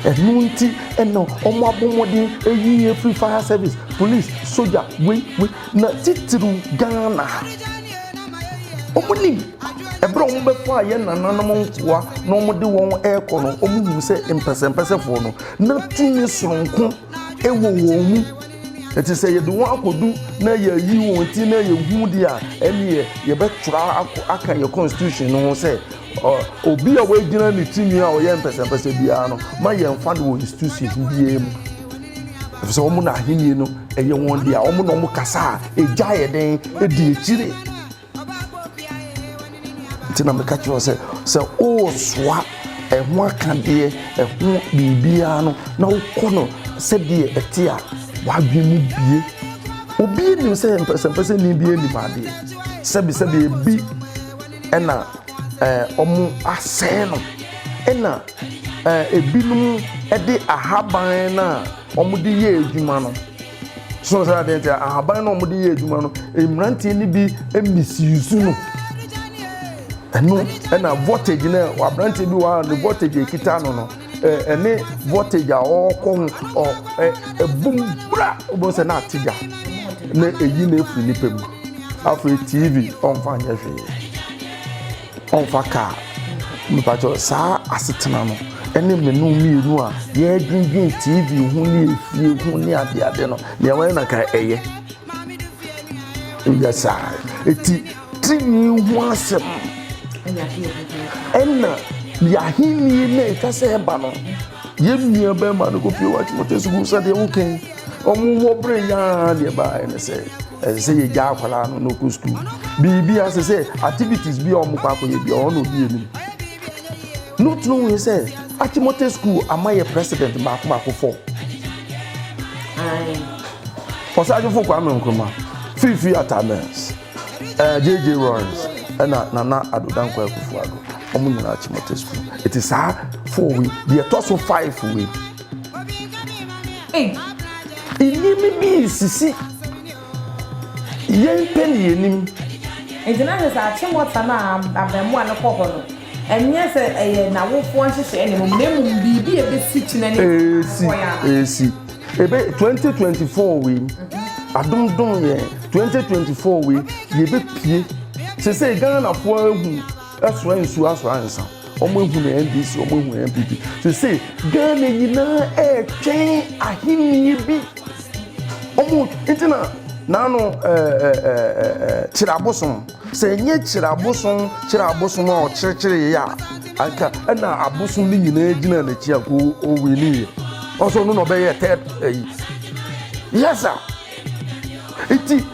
ɛno nti ɛna wɔn abɔ mmɔden eyi yɛ free fire service, police, soja, wei wei na titiriw Ghana ha. Wɔn nim ɛberɛ a wɔn bɛfa yɛ nananom nkoa na wɔn de wɔn ɛrekɔ no, wɔn hu sɛ mpɛsɛmpɛsɛfoɔ no na tumi soronko ɛwɔ wɔn mu. Ɛti sɛ yɛde wɔn akɔdu na yɛyi wɔn ti na yɛhu deɛ a, ɛneɛ yɛbɛtwerɛ akɔ aka yɛ constitution no ho sɛ ɔ obi a wagyina ne tumi a ɔyɛ mpɛsɛmpɛsɛ biara no ma yɛmfa no wɔ institution biara mu, ɛfiri sɛ wɔn na ahenni no ɛyɛ wɔn deɛ, wɔn na wɔn kasa a egya yɛ den edi akyire. Nti na meka kyerɛ sɛ sɛ ɔresoa ɛho akadeɛ, ɛho biribiara no na wokɔ no sɛdeɛ ɛte a, wadwene mu bie. Obi nim sɛ mpɛsɛmpɛsɛ ni bi anim adeɛ sɛbisɛbi ebi ɛna ɔmo asɛe no, ɛna ebinom ɛde ahaban na ɔmo de yɛ adwuma no so sɛ adeɛ nti ahaban na ɔmo de yɛ adwuma no, mmeranteɛ no bi misuse no. Ɛno ɛna voltage no, aberanteɛ bi wɔ ha, ne voltage ekita no, ɛne voltage a ɔrekɔ ho ɔ ɛ ɛbum bra, ɔbɛn sɛ na ate gya na eyi na efiri nipa mu. Afei TV ɔnfa nyɛ hwee, ɔnfa kaa nipakyɛ. Saa asetena no ɛne menu mmienu a yɛdwendwen TV ho ne efie ho ne adeade no, nea wɔyɛ na ka ɛyɛ yɛ saa. Eti tirinwi ho asɛm ɛna yɛahenni na ɛtwa sɛ ɛba no, yɛn nua bɛrima no kɔpie wɔ Achimota Sukuu sɛdeɛ wokan ɔmo wɔ bere yaa deɛ baeɛ ne sɛ ɛsɛ sɛ yɛgya akwaraa no na ɔkɔ sukuu. Biribi asɛ sɛ activities bi a ɔmo kɔ akɔyɛ bi a ɔno obi anim not knowing sɛ Achimota School ama yɛ president baako baako fɔ Ɔsagyefo Kwame Nkrumah, Fiifi Atta Mills, JJ Rawlings ɛna Nana Addo Dankwa Akufo Addo, ɔmo nyinaa Achimota School. Eti saa four wei deɛ, ɛtɔ so five wei, nneɛma bi sisi yɛn pɛ ne yɛn nim. Nti na sɛ Achimota no a abɛmoa no kɔ hɔ no, ɛnyɛ sɛ ɛyɛ n'awofoɔ nhyehyɛ ne mmom, na mmom biribi a ɛbɛsi kyina ne Esi esi ebe 2024 wei adomdom yɛn, 2024 wei yɛbɛpie sese Ghanafoɔ ehu ɛsoa nsuo asoa nsa. Wɔn ehu na NDC, wɔn ehu NPP. Sese Ghana nyinaa ɛɛtwɛn ahenni bi wɔn nti na n'ano ɛɛ ɛɛ ɛɛ kyerɛ abosom sɛ ɛnyɛ kyerɛ abosom, kyerɛ abosom a ɔkyerɛkyerɛ yɛ a, anka ɛna abosom no nyinaa gyina n'akyi a ko owini yɛ ɔsɔ ɔno na ɔbɛyɛ third ɛyi. Yes sir, eti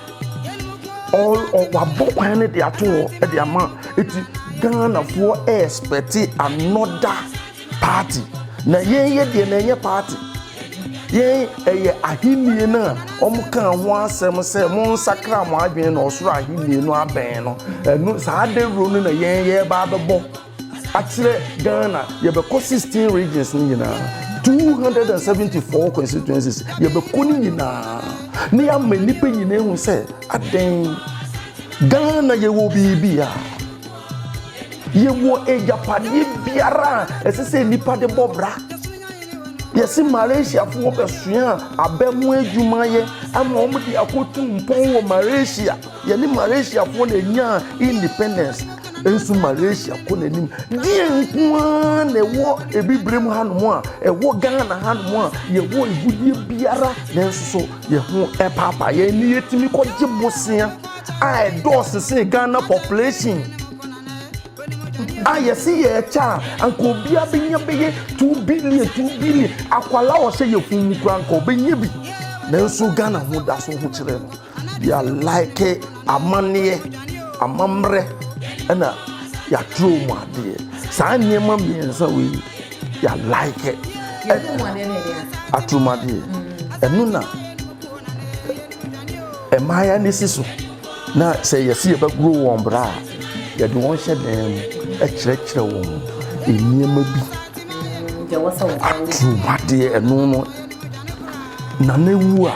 ɔ ɔ wabɔ kwan no de ato hɔ ɛde ama. Eti Ghanafoɔ expect another party na yɛn yɛ deɛ na ɛnyɛ party, yɛn ɛyɛ ahenni no a wɔn ka ho asɛm sɛ mo nsakra mo adwene na ɔsoro ahenni no abɛn no. Ɛno saa adawuro no na yɛn yɛreba abɛbɔ akyerɛ Ghana. Yɛbɛkɔ 16 regions no nyinaa, 274 constituencies, yɛbɛkɔ no nyinaa na yɛama nnipa nyinaa ehu sɛ adɛn Ghana yɛwɔ biribi a yɛwɔ agyapadeɛ biara a ɛsɛ sɛ nnipa de bɔ bra. Yɛsi Malaysiafoɔ bɛsua abɛ ho adwuma yɛ ama wɔn de akɔtu mpɔn wɔ Malaysia. Yɛne Malaysiafoɔ na enya independence nso, Malaysia kɔ n'anim deɛ nko ara na ɛwɔ ebibire mu hanom a ɛwɔ Ghana hanom a yɛwɔ egudie biara, nanso so yɛn ho ɛpaapa yɛn ni yɛtumi kɔgye bosea a ɛdɔɔso sen Ghana population a yɛsi yɛ ɛkyɛ a, anka obiara bɛnya bɛyɛ 2 billion, 2 billion. Akwala a ɔhyɛ yɛ fun mu kura anka ɔbɛnya bi, nanso Ghana ho da so ho kyerɛ no. Yɛ like amanneɛ amammerɛ. Ɛna yɛatwerɛ mu adeɛ. Saa nneɛma mmiɛnsa wei yɛalaike. Atwerɛ mu adeɛ. Ɛno na mmayewa no si so na sɛ yɛsi yɛbɛgoro wɔn bra a, yɛde wɔn hyɛ dan mu kyerɛkyerɛ wɔn nneɛma bi. Atwerɛ mu adeɛ ɛno no nana wu a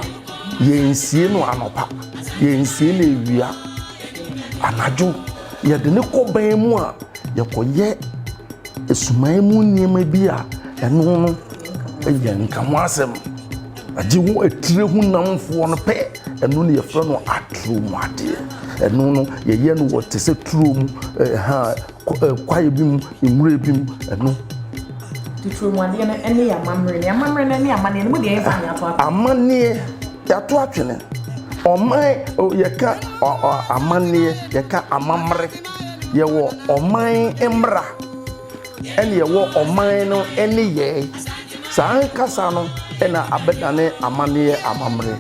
yɛnsie no anɔpa, yɛnsie no awia. Anadwo, yɛde no kɔ ban mu a, yɛkɔyɛ asuman mu nneɛma bi a ɛno no yɛ nka ho asɛm. Agye ho atire ho namfoɔ no pɛ, ɛno no yɛfrɛ no aturo mu adeɛ. Ɛno no yɛyɛ no wɔ te sɛ turo mu, ha kwaeɛ bi mu, nwura bi mu, ɛno. Turo mu adeɛ no ɛne yɛ amammerɛ ne amammerɛ no ne amanneɛ no mu deɛ yɛfa ne ato atwene. Amanneɛ yɛato atwene. Ɔman yɛka amanneɛ, yɛka amammerɛ. Yɛwɔ ɔman mmara ɛne yɛwɔ ɔman no nneyɛe. Saa kasa no ɛna abɛdane amanneɛ amammerɛ.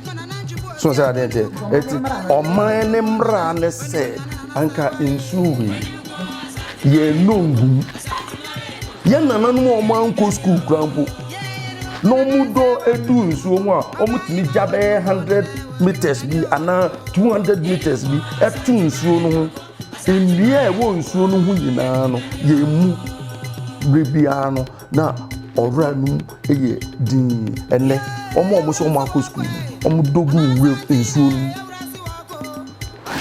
So sɛ adeɛ nteɛ. Eti ɔman ne mmara ne sɛ anka nsuo wei yɛnnɔ ngu mu. Yɛn nananom a wɔankɔ sukuu koraa mpo, na wɔdɔ du nsuo ho a, wɔtumi gya bɛyɛ 100 meters bi anaa 200 meters bi to nsuo no ho. Nnua a ɛwɔ nsuo no ho nyinaa no, yɛmmu. Berɛ biara no, na ɔwura no mu yɛ dinn. Ɛnnɛ, wɔn a wɔsɛ wɔakɔ sukuu no, wɔdɔ gu nwura nsuo no mu.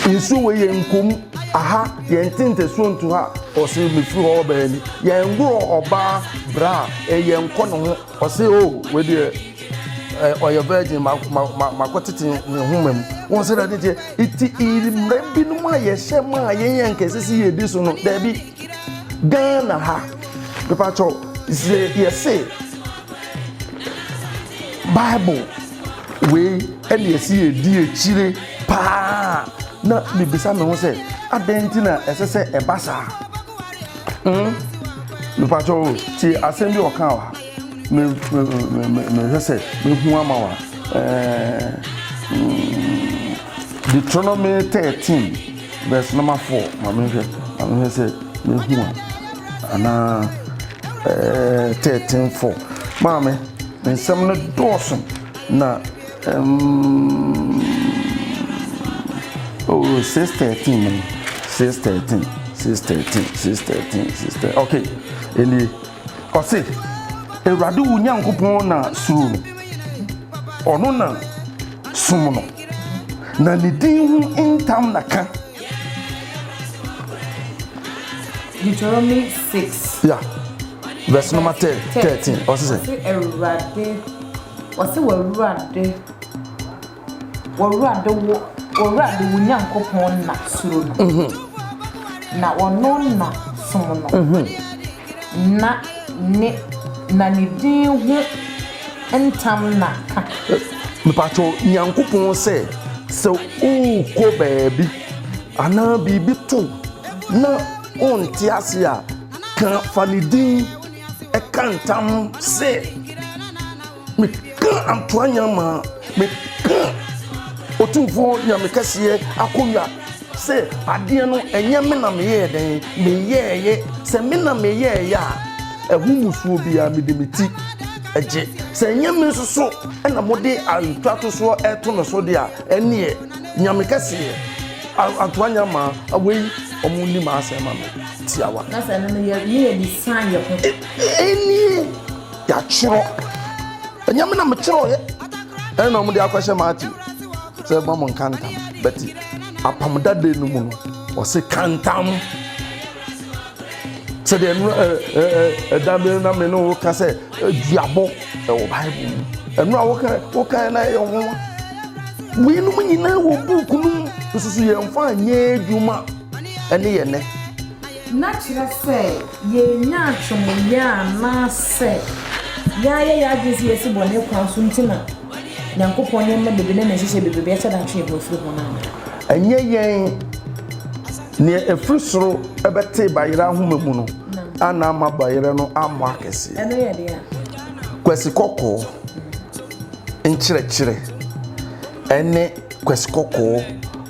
Nsuo wei yɛn nkɔ mu aha, yɛn nte ntasuo nto ha. Ɔse mefiri hɔ ɔbaa ni. Yɛn ngorɔ ɔbaa bra a, yɛn nkɔ ne ho. Ɔse o oh, wei deɛ ɔyɛ virgin, ma ma ma makɔ tete ne nhoma mu. Wɔn sɛ dade deɛ, iti mmerɛ binom a yɛhyɛ ma a yɛn yɛn nkɛse si yɛdi so no, daabi. Ghana ha, mepakyɛw, sɛ yɛse Bible wei ɛna yɛsi yɛdi akyire paa na mebisa me ho sɛ adɛn nti na ɛsɛ sɛ ɛba saa hmm? Mepakyɛw o, tie asɛm bi ɔka wɔ ha. Mehwɛ sɛ mehu ama wa. Deuteronomy 13 verse number 4. Ma mehwɛ, ma mehwɛ sɛ mehu a anaa 13 4. Maame, nsɛm no dɔɔso na um, oh, 613 no 613 613 613 613 okay ɛnie ɔse Awurade wo Nyankopɔn na suro no, ɔno na som no, na ne din ho ntam na ka. Deuteronomy 6. Yeah. Verse number 13. Ɔse sɛ. Ɔse Awurade, ɔse w'Awurade, w'Awurade wo, w'Awurade wo Nyankopɔn na suro no. Na ɔno na som no. Na ne, na ne din ho ntam na ka. Mepakyɛw, Nyankopɔn sɛ, sɛ worekɔ baabi anaa biribi to wo na wonte ase a, ka fa ne din ka ntam sɛ, meka Antoa Nyamaa, meka Otumfoɔ Nyame kɛseɛ akonnwa sɛ adeɛ no ɛnyɛ me na meyɛɛ dɛn, meyɛɛyɛ. Sɛ me na meyɛɛyɛ a, ɛho mmusuo biara mede me ti gye. Sɛ ɛnyɛ me nso so na mode atwatosoɔ ɛto me so deɛ a, ɛneɛ Nyame kɛseɛ Antoa Nyamaa, wei ɔmo nni m'asɛm ma me tiawa. Na sɛ ɛno no yɛ yɛ de san yɛ ho. Ɛnie yɛatwerɛ, ɛnyɛ me na metwerɛeɛ, ɛna ɔmo de akɔhyɛ Matthew sɛ ma mo nka ntam, but apam dada no mu no ɔse ka ntam. Sɛdeɛ ɛno ɛda bi na me ne wo ka sɛ duabɔ ɛwɔ Bible mu, ɛno a woka woka na ɛyɛ nwonwa. Weinom nyinaa wɔ buuku no mu nso so yɛmfa nyɛ adwuma ɛne yɛ nɛ. Na kyerɛ sɛ yɛn nyaatwomyɛ anaasɛ yɛayɛ yɛn adwene sɛ yɛasi bɔne kwan so nti na Nyankopɔn nneɛma bebree ne ne nhyehyɛe bebrebe ahyɛ da atwe yɛn ho afiri ho no anaa? Ɛnyɛ yɛn, nea ɛfiri soro bɛtee bayerɛ ahoma mu no ana ama bayerɛ no ammɔ akɛseɛ. Ɛno yɛ deɛ a. Kwasi kɔkɔɔ nkyerɛkyerɛ ɛne kwasi kɔkɔɔ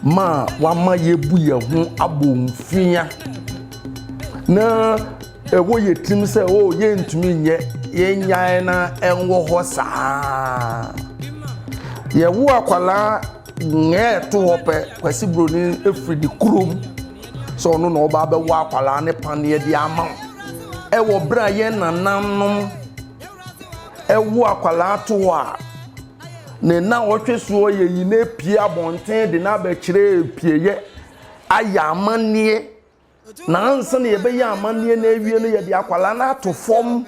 ma wama yɛbu yɛn ho abomfia. Na ɛwɔ yɛ tirim sɛ o oh, yɛntumi nyɛ yɛnyae na ɛnwɔ hɔ saa. Yɛwo akwadaa nyɛɛ to hɔ pɛ Kwasi Broni efiri ne kurom sɛ ɔno na ɔba abɛwɔ akwadaa ne paneɛ de ama wo. Ɛwɔ berɛ a yɛn nananom ɛwo akwadaa to hɔ a ne nnawɔtwe soɔ yɛyi no apue abɔnten de no abɛkyerɛ apueeɛ ayɛ amanneɛ na ansa na yɛbɛyɛ amanneɛ no awie no yɛde akwadaa no ato fam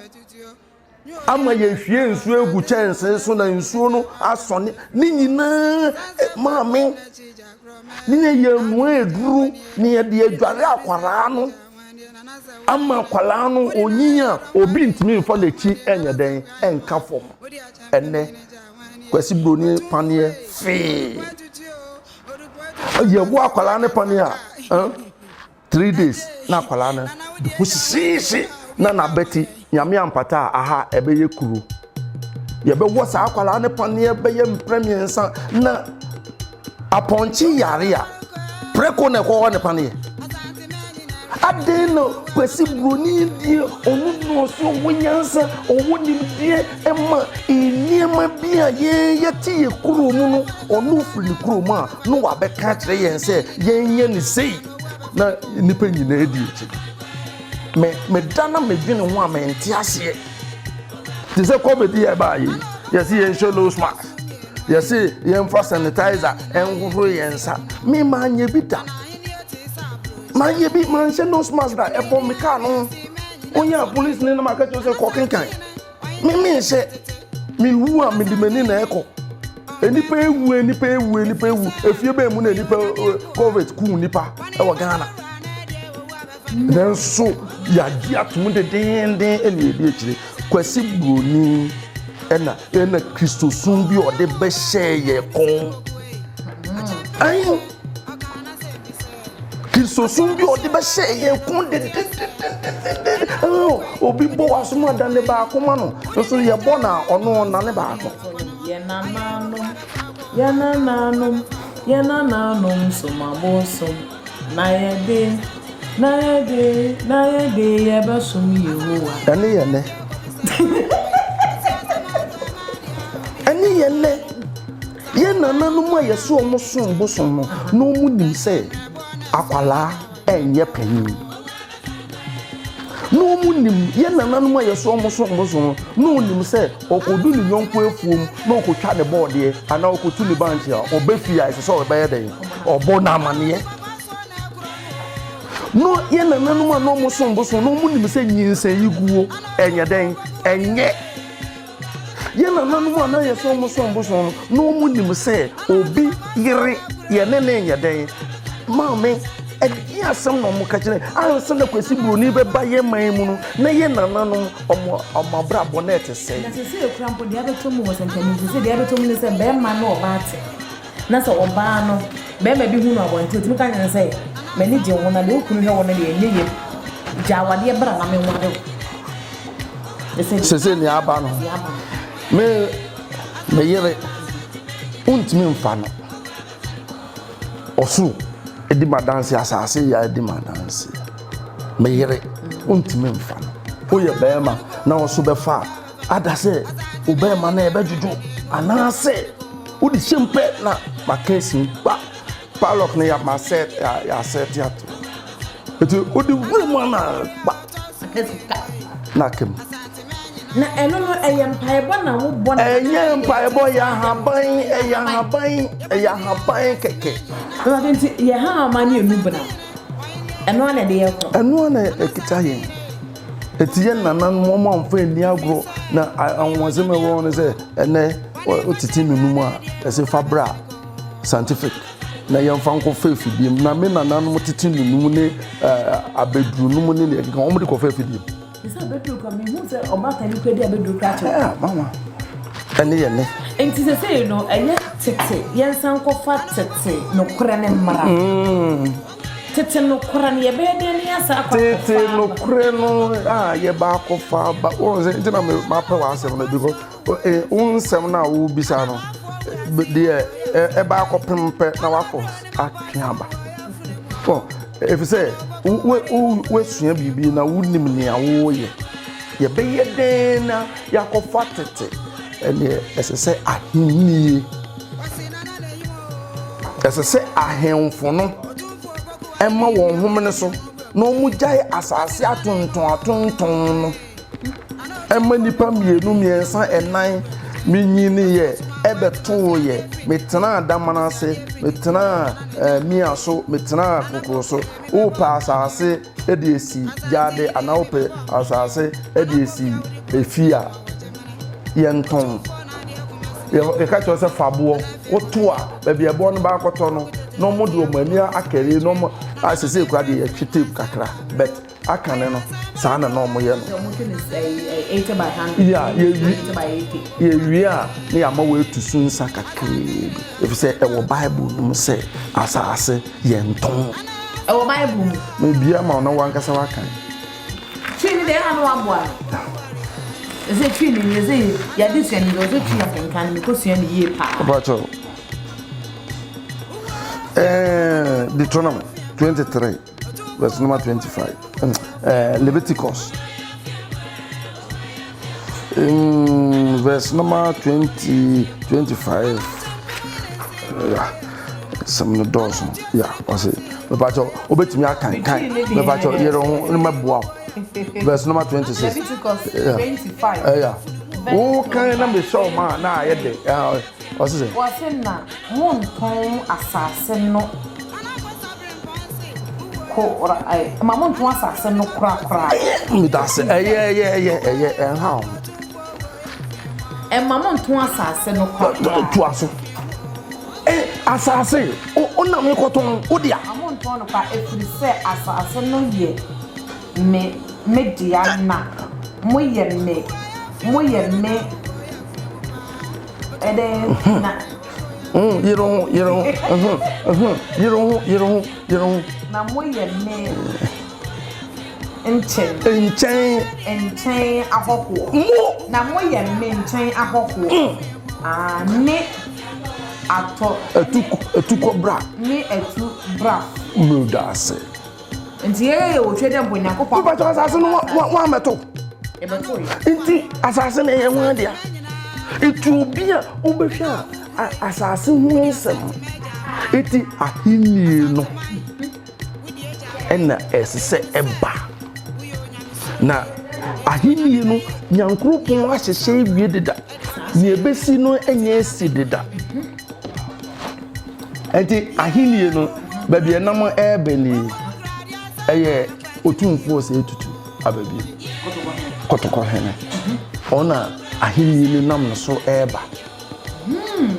ama yɛhwie nsuo agu kyɛnsee so na nsuo no asɔne ne nyinaa eh, maame ne yɛyɛ nua aduro ne yɛde adware akwadaa no ama akwadaa no onyin a obi ntumi nfa n'akyi nyɛ dɛn nka fam ɛnɛ kwasi buroni paneɛ fee yɛwɔ akwadaa no paneɛ a 3 days na akwadaa no de ho sisiisi na n'abɛti Nyame ampata a aha ɛbɛyɛ kuro. Yɛbɛwɔ saa akwadaa no paneɛ bɛyɛ mprɛ mmiɛnsa na apɔnkye yare a prɛko na ɛkɔwɔ ne paneɛ. Adɛn na Kwasi Buroni deɛ ɔno na ɔso ɔwɔ nyansa ɔwɔ nimdeɛ ɛma nneɛma bi a yɛn yɛte yɛ kuro mu no ɔno firi ne kuro mu a na wabɛka akyerɛ yɛn sɛ yɛnyɛ ne sei na nnipa nyinaa di akyi. Me meda na medwene ho a mente aseɛ. Te sɛ covid yɛ ɛbaa yi yɛse yɛnhyɛ nose mask yɛse yɛmfa sanitizer ɛnhohoro yɛn nsa. Me manyɛ bi da. Manyɛ bi manhyɛ nose mask da ɛbɔ me kaa no ho. Wonya police ne na maka kyerɛ sɛ kɔ kenkan. Me menhyɛ. Mewu a mede m'ani na ɛkɔ. Nnipa ewu nnipa ewu nnipa ewu efie bɛn mu na nnipa covid kum nnipa ɛwɔ Ghana. Nanso yɛagye atom dedeenden ɛna yɛdi akyire. Kwasi Buroni ɛna ɛna Kristosom bi a ɔde bɛhyɛɛ yɛ kɔn. Ayi Kristosom bi a ɔde bɛhyɛɛ yɛ kɔn dedendenden. Obi bɔ w'asom ada ne baako ma no nso yɛbɔ na ɔno ɔnane baako. Yɛn nananom, yɛn nananom, yɛn nananom som abosom na yɛde na yɛde na yɛde yɛbɛsom Yehowa. Ɛne yɛ nɛ. Ɛne yɛ nɛ. Yɛn nananom a yɛsɛ wɔn som bosom no na wɔn nim sɛ akwalaa ɛnyɛ panyin. Na wɔn nim yɛn nananom a yɛsɛ wɔn som bosom no na wɔn nim sɛ ɔkɔdu ne yɔnko afuom na ɔkɔtwa ne bɔɔdeɛ anaa ɔkɔtu ne bankye a ɔbɛ fie a ɛsɛ sɛ ɔbɛyɛ dɛn ɔbɔ n'amaneɛ. No yɛn nananom a na wɔn som bosom no wɔn nim sɛ nyinsɛn yi guo ɛnyɛ dɛn ɛnyɛ. Yɛn nananom a na yɛ sɛ wɔn som bosom no na wɔn nim sɛ obi yere yɛ ne ne nyɛ dɛn. Maame ɛdeɛ asɛm na wɔn ka kyerɛ ansa na Kwasi Buroni bɛba yɛn man mu no na yɛn nananom wɔn wɔn abrabɔ na ɛte sɛn. Na sese ekura mpo deɛ abɛtɔ mu wɔ sɛntɛni sese deɛ abɛtɔ mu ne sɛ bɛrima ne ɔbaa te na sɛ ɔbaa no bɛrima bi hu no abɔnten otumi ka kyerɛ no sɛ m'ani gye wo na deɛ okunu hwɛ wo no deɛ ɛnyɛ yie gya awadeɛ bra na menware wo. Sese nea aba no me me yere wontumi mfa no ɔsoro edi ma danse asase yɛ edi ma danse me yere wontumi mfa no woyɛ bɛrima na ɔso bɛfa a ada sɛ wo bɛrima na ɛbɛdwodwo anaasɛ wode hyɛm pɛ na maka esi gba padlock no yɛ ma sɛ yɛ asɛte ato eti wode wura mu ana gba na aka mu. Na ɛno no ɛyɛ mpaebɔ na wobɔ na. Ɛnyɛ mpaebɔ yɛ ahaban ɛyɛ ahaban ɛyɛ ahaban kɛkɛ. Ɛwɔ nti yɛ ha ama ne enu bena ɛno ana ɛde yɛ kɔ. Ɛno ana ɛkita yɛn eti yɛ nananom wɔn amfa ani agorɔ na anwonwasɛm ɛwɔ hɔ no sɛ ɛnɛ wotete nunum a ɛsɛ fa bra scientific na yɛmfa nkɔfa afidie mu na me nananom tete nunum ne abɛduru num ne deɛ ɛkeka wɔn de kɔfa afidie mu. Sɛ abɛduru kora mehu sɛ ɔbaatan bi kora di abɛduru kora kyɛw. Ɛɛ mama ɛne yɛ ne. Nti sɛsɛyi no ɛyɛ tete yɛnsan kɔfa tete nokorɛ ne mmara. Tete nokorɛ no yɛbɛyɛ dɛn ne yɛasa akɔ akɔfa Tete nokorɛ no a yɛba akɔfa aba wɔn sɛ nti na mapɛ w'asɛm no because wo nsɛm no a wobisa no deɛ ɛba akɔpem pɛ na wakɔ atwe aba. Efisɛ woasua biribi na wonim nea woreyɛ. Yɛbɛyɛ dɛn na yɛakɔfa tete? Ɛnneɛ ɛsɛ sɛ ahennie, ɛsɛ sɛ ahemfo no ma wɔn homene so na wɔgyae asase atontɔn atontɔn no ma nnipa mmienu, mmiɛnsa, nnan. Menyiniiɛ ɛbɛtooyɛ, metenaa damena ase, metenaa eh, mia so, metenaa kokoro so. Wopɛ asase de asi gyaade anaa wopɛ asase de asi efie a, yɛntɔn. Yɛka kyerɛ sɛ fa boɔ, woto a, baabi a ɛboɔ no baakɔtɔ no, na wɔn de wɔn ani akɛre na wɔn asese kura deɛ yɛtwe tape kakra, but aka ne no saa na na wɔyɛ no. Yeah, yɛwie a na yɛama wɔatu so nsa kakraa bi, efisɛ ɛwɔ Bible no mu sɛ asase yɛntɔn. Ɛwɔ Bible mu. Mebia ma wo na wankasa wakan. Twi no deɛ ɛna no waboa no. Ɛsɛ twi no yɛ sɛ yɛade sua no sɛ twi akenkan no mekɔ sua no yie paa. Ɔbɛkyɛw. Ɛɛ Deuteronomy 23 verse number 25. Ɛɛ Leviticus. Verse number 20 25. Yeah. Sɛm no dɔɔso. Yeah, ɔse mepakyɛw wobɛtumi akankan mepakyɛw yere ho ne mɛboa wo. Verse number 26. Leviticus 25. Yeah. Wokan na mehyɛ wo ma na ayɛ dɛ. Ɔse sɛ. Wɔse na montɔn asase no kora ɛ ma montɔn asase no korakora. Medase ɛyɛ ɛyɛ ɛyɛ ɛyɛ ɛnha wo. Ɛma montɔn asase no korakora. Toa so. Ɛ asase o nam kɔtɔn wo dea. Ma montɔn no kwa ɛfiri sɛ asase no yɛ me me dea na moyɛ me moyɛ me ɛdɛn na. Yere ho yere ho yere ho yere ho yere ho. Na moyɛ me nkyɛn. Nkyɛn. Nkyɛn ahɔhoɔ. Mo. Na moyɛ me nkyɛn ahɔhoɔ. Ah, ne atɔ. Atu atukɔ bra. Ne atu bra. Meda ase. Nti yɛyɛ yɛ wɔ twa dɛ mpo Nyankopɔn. Mpatɔ asase no wɔn amɛto. Yɛbɛto yɛ. Nti asase no ɛyɛ wɔn adea. Nti obi a wobɛhwɛ a asase ho nsɛm. Nti ahennie no ɛna ɛsɛ sɛ ɛba. Na ahennie no Nyankoropɔn ahyehyɛ awie deda. Nea ɛbɛsi no ɛnyɛ asi deda. Nti ahennie no baabi ɛnam ɛɛbɛ nie ɛyɛ Otumfoɔ Osei Tutu aba bio. Kɔtɔkɔ hene. Ɔna ahennie no nam no so ɛɛba.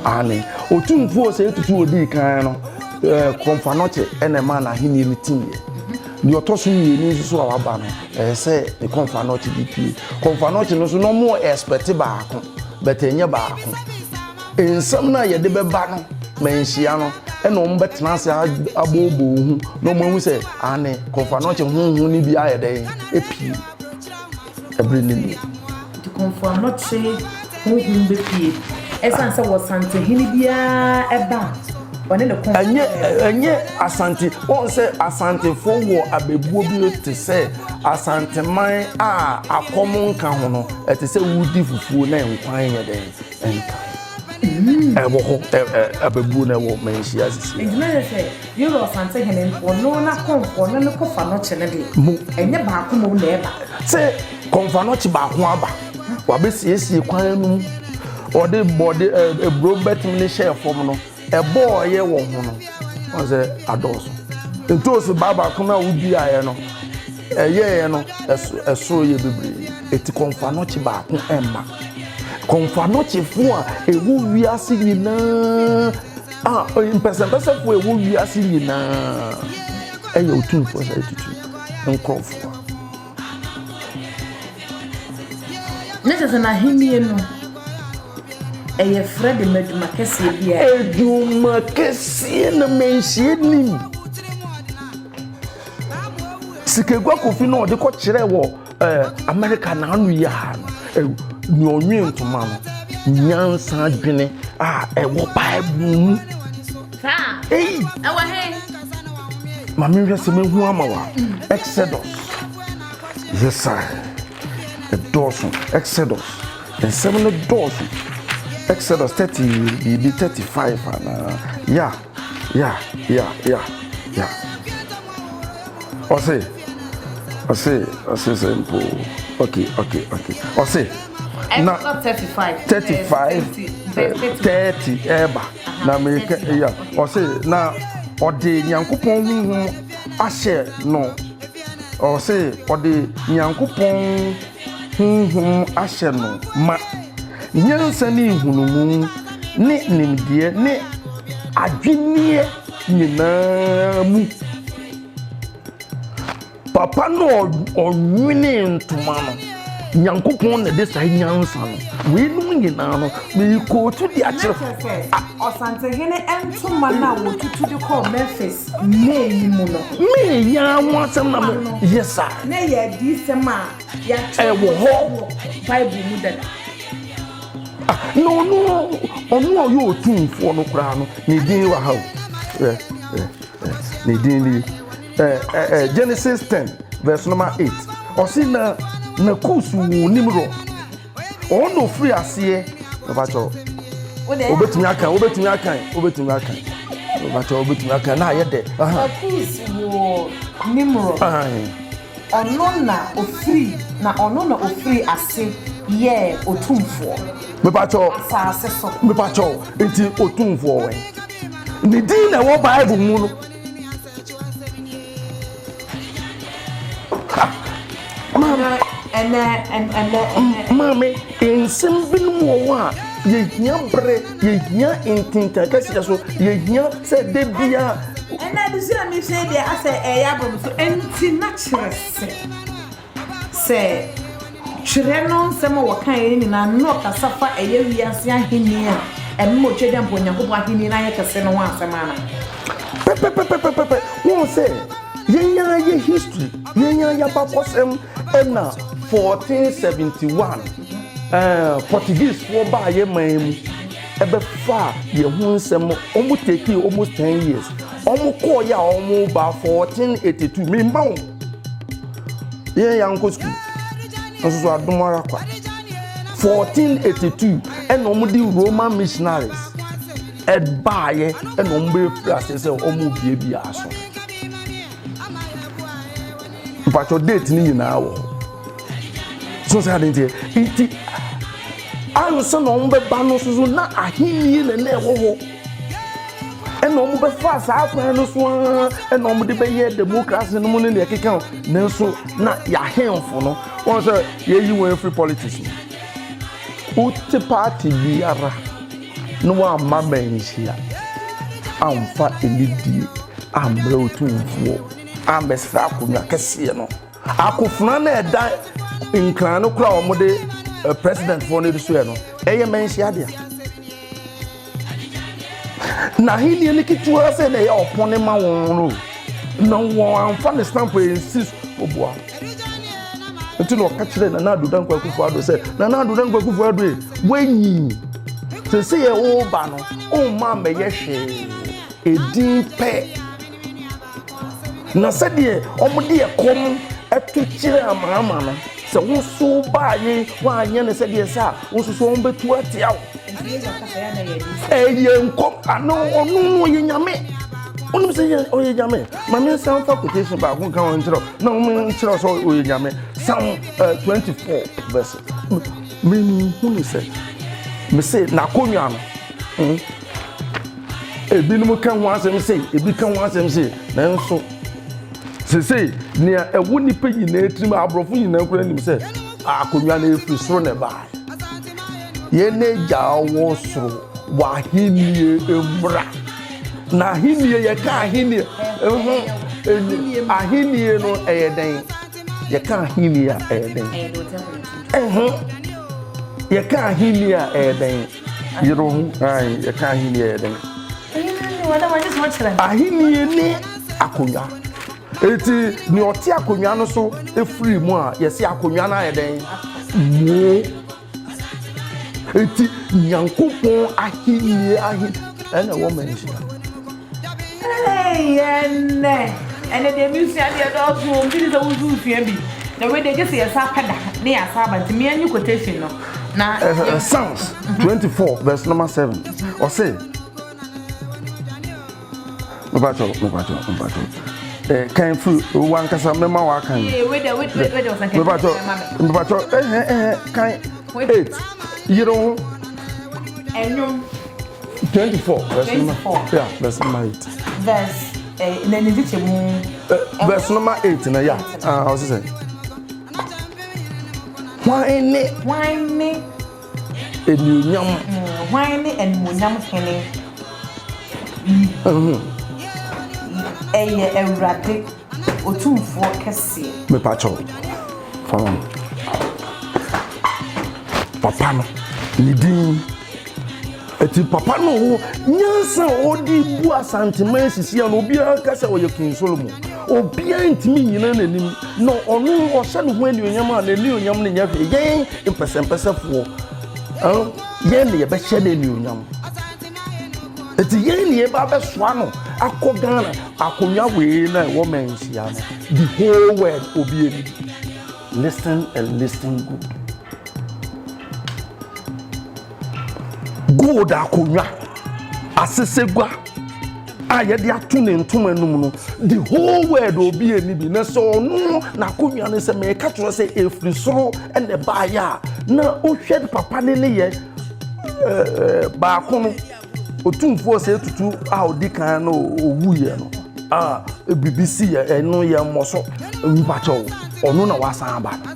Aane. Otumfoɔ Osei Tutu odii kan no Kɔmfoanɔkye ɛna ɛmaa n'ahennie no tiiɛ. Deɛ ɔtɔ so mmienu nso so a waba no ɛyɛ sɛ ne Kɔmfoanɔkye bi pie. Kɔmfoanɔkye no nso na wɔn ɛspɛte baako but ɛnyɛ baako. Nsɛm no a yɛde bɛba no manhyia no ɛna wɔn bɛtena ase abooboo ho na wɔn ahu sɛ aane Kɔmfoanɔkye honhom no bi ayɛ dɛn apue ɛbere no nie. Nti Kɔmfoanɔkye honhom bɛpue ɛsiane sɛ wɔ Santehene biara ɛba a ɔne ne kɔmfo. Ɛnyɛ ɛnyɛ Asante wɔn sɛ Asantefoɔ wɔ abɛbuo bi te sɛ Asanteman a akɔm nka ho no ɛte sɛ wodi fufuo na nkwan yɛ dɛn nka ho ɛwɔ hɔ ɛ ɛ abɛbuo no ɛwɔ manhyia sisi. Nti na yɛ sɛ Yoro Ɔsantehene ɔno n'akɔmfo ɔno ne Kɔmfoanɔkye no deɛ Mo. ɛnyɛ baako mmom na ɛba. Sɛ Kɔmfoanɔkye baako aba wabɛsiesie kwan no mu ɔde bɔde ɛ eburo bɛtumi ne hyɛɛ fam no ɛbɔɔyɛ wɔ ho no wɔn sɛ adɔɔso ntoosi baa baako no a woduaeɛ no ɛyɛeɛ no ɛso ɛsoro yɛ bebree eti Kɔmfoanɔkye baako ɛmma Kɔmfoanɔkyefoɔ a ɛwɔ wiase nyinaa a mpɛsɛmpɛsɛfoɔ a ɛwɔ wiase nyinaa ɛyɛ Otumfoɔ Osei Tutu nkurɔfoɔ. Ne kyerɛ sɛ n'ahenni no ɛyɛ frɛ de ma adwuma kɛseɛ bi a. Adwuma kɛseɛ na manhyia nim. Sikagua Kofi na ɔde kɔkyerɛ wɔ eh, America n'ano yi a no, eh, nea ɔnwe ntoma no, nyansa adwene a ɛwɔ Bible mu. Saa. Ei! Ɛwɔ he? Ma menhwɛ sɛ mehu ama wa. Exodus. Yes sir. Ɛdɔɔso. Exodus. Nsɛm no dɔɔso. Exodus 30 biribi 35 anaa. Ya, ya, ya, ya, ya. Ɔse, ɔse, ɔse sɛ mpo. Okay, okay, okay. Ɔse. Na 35. 35, 30 ɛɛba. Na meka ya. Ɔse na ɔde Nyankopɔn honhom ahyɛ no. Ɔse ɔde Nyankopɔn honhom ahyɛ no ma. Nyansa ne nhunumu ne nimdeɛ ne adwenneɛ nyinaa mu. Papa no ɔnwenee ntoma no, Nyankopɔn na ɛde saa nyansa no, weinom nyinaa no, merekootu de akyerɛ. Na kyerɛ sɛ, Ɔsantehene ntoma no a wɔtutu de kɔɔ Memphis May yi mu no. May yi ara ho asɛm na me, yes sir. Na ɛyɛ adiyisɛm a yɛatwerɛ Ɛwɔ hɔ. wɔ Bible mu dada. Ah, na ɔno, ɔno a ɔyɛ otumfoɔ no koraa no, ne din wɔ ha o. Ɛ, ɛ, ɛ, ne din ni. Ɛ, ɛ, ɛ, Genesis 10 verse number 8. Ɔse na, na Kus woo Nimrod. Ɔno na ofiri aseɛ. Mepakyɛw. Wobɛtumi akan, wobɛtumi akan, wobɛtumi akan. Mepakyɛw, wobɛtumi akan. Na ayɛ dɛ. Na Kus woo Nimrod. Ɔno na ofiri, na ɔno na ofiri ase yɛɛ otumfoɔ. Mepakyɛw. Asase so. Mepakyɛw, nti otumfoɔ wɛn? Ne din na ɛwɔ Bible mu no. Maame, nsɛm binom wɔ hɔ a yɛhia berɛ, yɛhia ntintan kɛseɛ so, yɛhia sɛ da biara. Ɛnna adesua a mesua yi deɛ asɛ ɛyɛ abɔ me so nti na kyerɛ sɛ Sɛ twerɛ no nsɛm a wɔkaeɛ no nyinaa na ɔkasa fa ɛyɛ wiase ahennie a ɛmema Otwaadwampa Onyankopɔn ahennie no ayɛ kɛse no ho asɛm anaa? Pɛpɛpɛpɛpɛpɛ, wohu sɛ yɛn ara yɛ history, yɛn ara yɛ abakɔsɛm ɛna 1471 ɛɛ Portuguesefoɔ baa yɛn man mu ɛbɛfaa yɛn ho nsɛm, wɔn take almost 10 years, wɔn kɔɔ yɛ a wɔn ba 1482, memma wo. Yɛn yɛankɔ sukuu nso so adom ara kwa. 1482 ɛna wɔn de Roman missionaries ɛbaayɛ ɛna wɔn bɛfiri ase sɛ wɔn rebiabia aso. Mpatsɔ date ne nyinaa wɔ hɔ. So sɛ ade nteɛ nti ansa na wɔn bɛba no soso na ahenni na na ɛwɔ hɔ. Ɛna wɔn bɛfa saa kwan no so ara ɛna wɔn de bɛyɛ democracy no mu ne deɛ ɛkeka ho. Nanso na yɛahemfo no wɔn sɛ yɛyi wɔn afiri politics mu. Wote party biara na wɔamma manhyia amfa anidie ammrɛ otumfoɔ ammɛsra akonnwa kɛseɛ no. Akofena no a ɛda nkran no koraa a wɔde eh, presidentfoɔ no de soɛ no ɛyɛ manhyia dea. Na ahenni no ketewa sɛ na ɛyɛ ɔpon ne ma wɔn no na wɔn amfa ne stamp nsi so oboa nti na ɔka kyerɛ Nana Addo Dankwa Akufo-Addo sɛ Nana Addo Dankwa Akufo-Addo yi wanyi sese yɛ ɔreba no ɔmma mmɛyɛ hwee edin pɛ na sɛdeɛ wɔde ɛkɔm ɛto kyerɛ amaama no sɛ woso baayɛ woanyɛ no sɛdeɛ sɛ a wososo wɔn bɛtu atia wo. Ɛyɛ nkɔm ano ɔno no ɔyɛ nyame. Wonim sɛ yɛ ɔyɛ nyame. Ma me nsa mfa quotation baako nka wɔn nkyerɛ na wɔn nkyerɛ sɛ ɔyɛ nyame. Psalm 24 verse. Me hunu sɛ me se n'akonnwa no. Mm, ebinom ka ho asɛm sei, ebi ka ho asɛm sei, nanso sesei nea ɛwɔ nipa nyinaa tirim aborɔfo nyinaa kura nim sɛ akonnwa no efiri soro na ɛbaa. Yɛn Agya a ɔwɔ soro, w'ahennie mmra. Na ahennie, yɛka ahennie, ho, ahennie no ɛyɛ dɛn? Yɛka ahennie a ɛyɛ dɛn? Ɛho, yɛka ahennie a ɛyɛ dɛn? Yere ho, yɛka ahennie ɛyɛ dɛn? Ahennie ne akonnwa. Eti nea ɔte akonnwa no so firi mu a, yɛse akonnwa no ayɛ dɛn? Moo. Eti Nyankopɔn ahenni ahe ɛna ɛwɔ manhyia. Ɛyɛ nnɛ. Ɛnɛ deɛ mesua deɛ dɔɔso o, megye di sɛ wo nso wosua bi. Na wei deɛ gye sɛ yɛsan pɛ da ne yɛasan aba nti mea nyi quotation no na yɛn. Psalms 24 verse number 7 ɔse mepakyɛw mepakyɛw mepakyɛw eh, kan firi wankasa mɛma wakan mepakyɛw mepakyɛw ɛhɛ ɛhɛ kan 8 yere ho ɛnwom 24 verse number yeah verse number 8 verse eh, na ne nkyekyɛ mu eh, verse number 8 na ya ah ɔsɛ sɛ hwan ne hwan ne Anuonyam. Hwan ne animuonyam hene yi? Ɛyɛ Awurade, Otumfoɔ kɛseɛ. Mepakyɛw, fa ma me. Papa no, ne din. Eti papa no wɔ nyansa a ɔde bu Asanteman sisi a no obiara ka sɛ ɔyɛ King Solomon. Obiara ntumi nnyina n'anim na ɔno ɔhyɛ ne ho anuonyam a n'anuonyam no nyɛ hwee. Yɛn mpɛsɛmpɛsɛfoɔ, yɛn na yɛbɛhyɛ no anuonyam. Eti yɛn na yɛba abɛsoa no akɔ Ghana akonnwa wei na ɛwɔ Manhyia no, the whole world obi ani. Listen and listen good. Gold akonnwa, asesegua a yɛde ato ne ntoma no mu no, the whole world obi ani bi. Na sɛ ɔno n'akonnwa no sɛ mɛka kyerɛ sɛ efiri soro ɛna ɛbaayɛ a, na wohwɛ papa ne ne yɛ ɛɛ baako no, otumfoɔ sɛ etutu a odi kan no owuiɛ no a biribi si yɛ ɛno yɛ mmɔ so mpakyɛw ɔno na wasan aba no.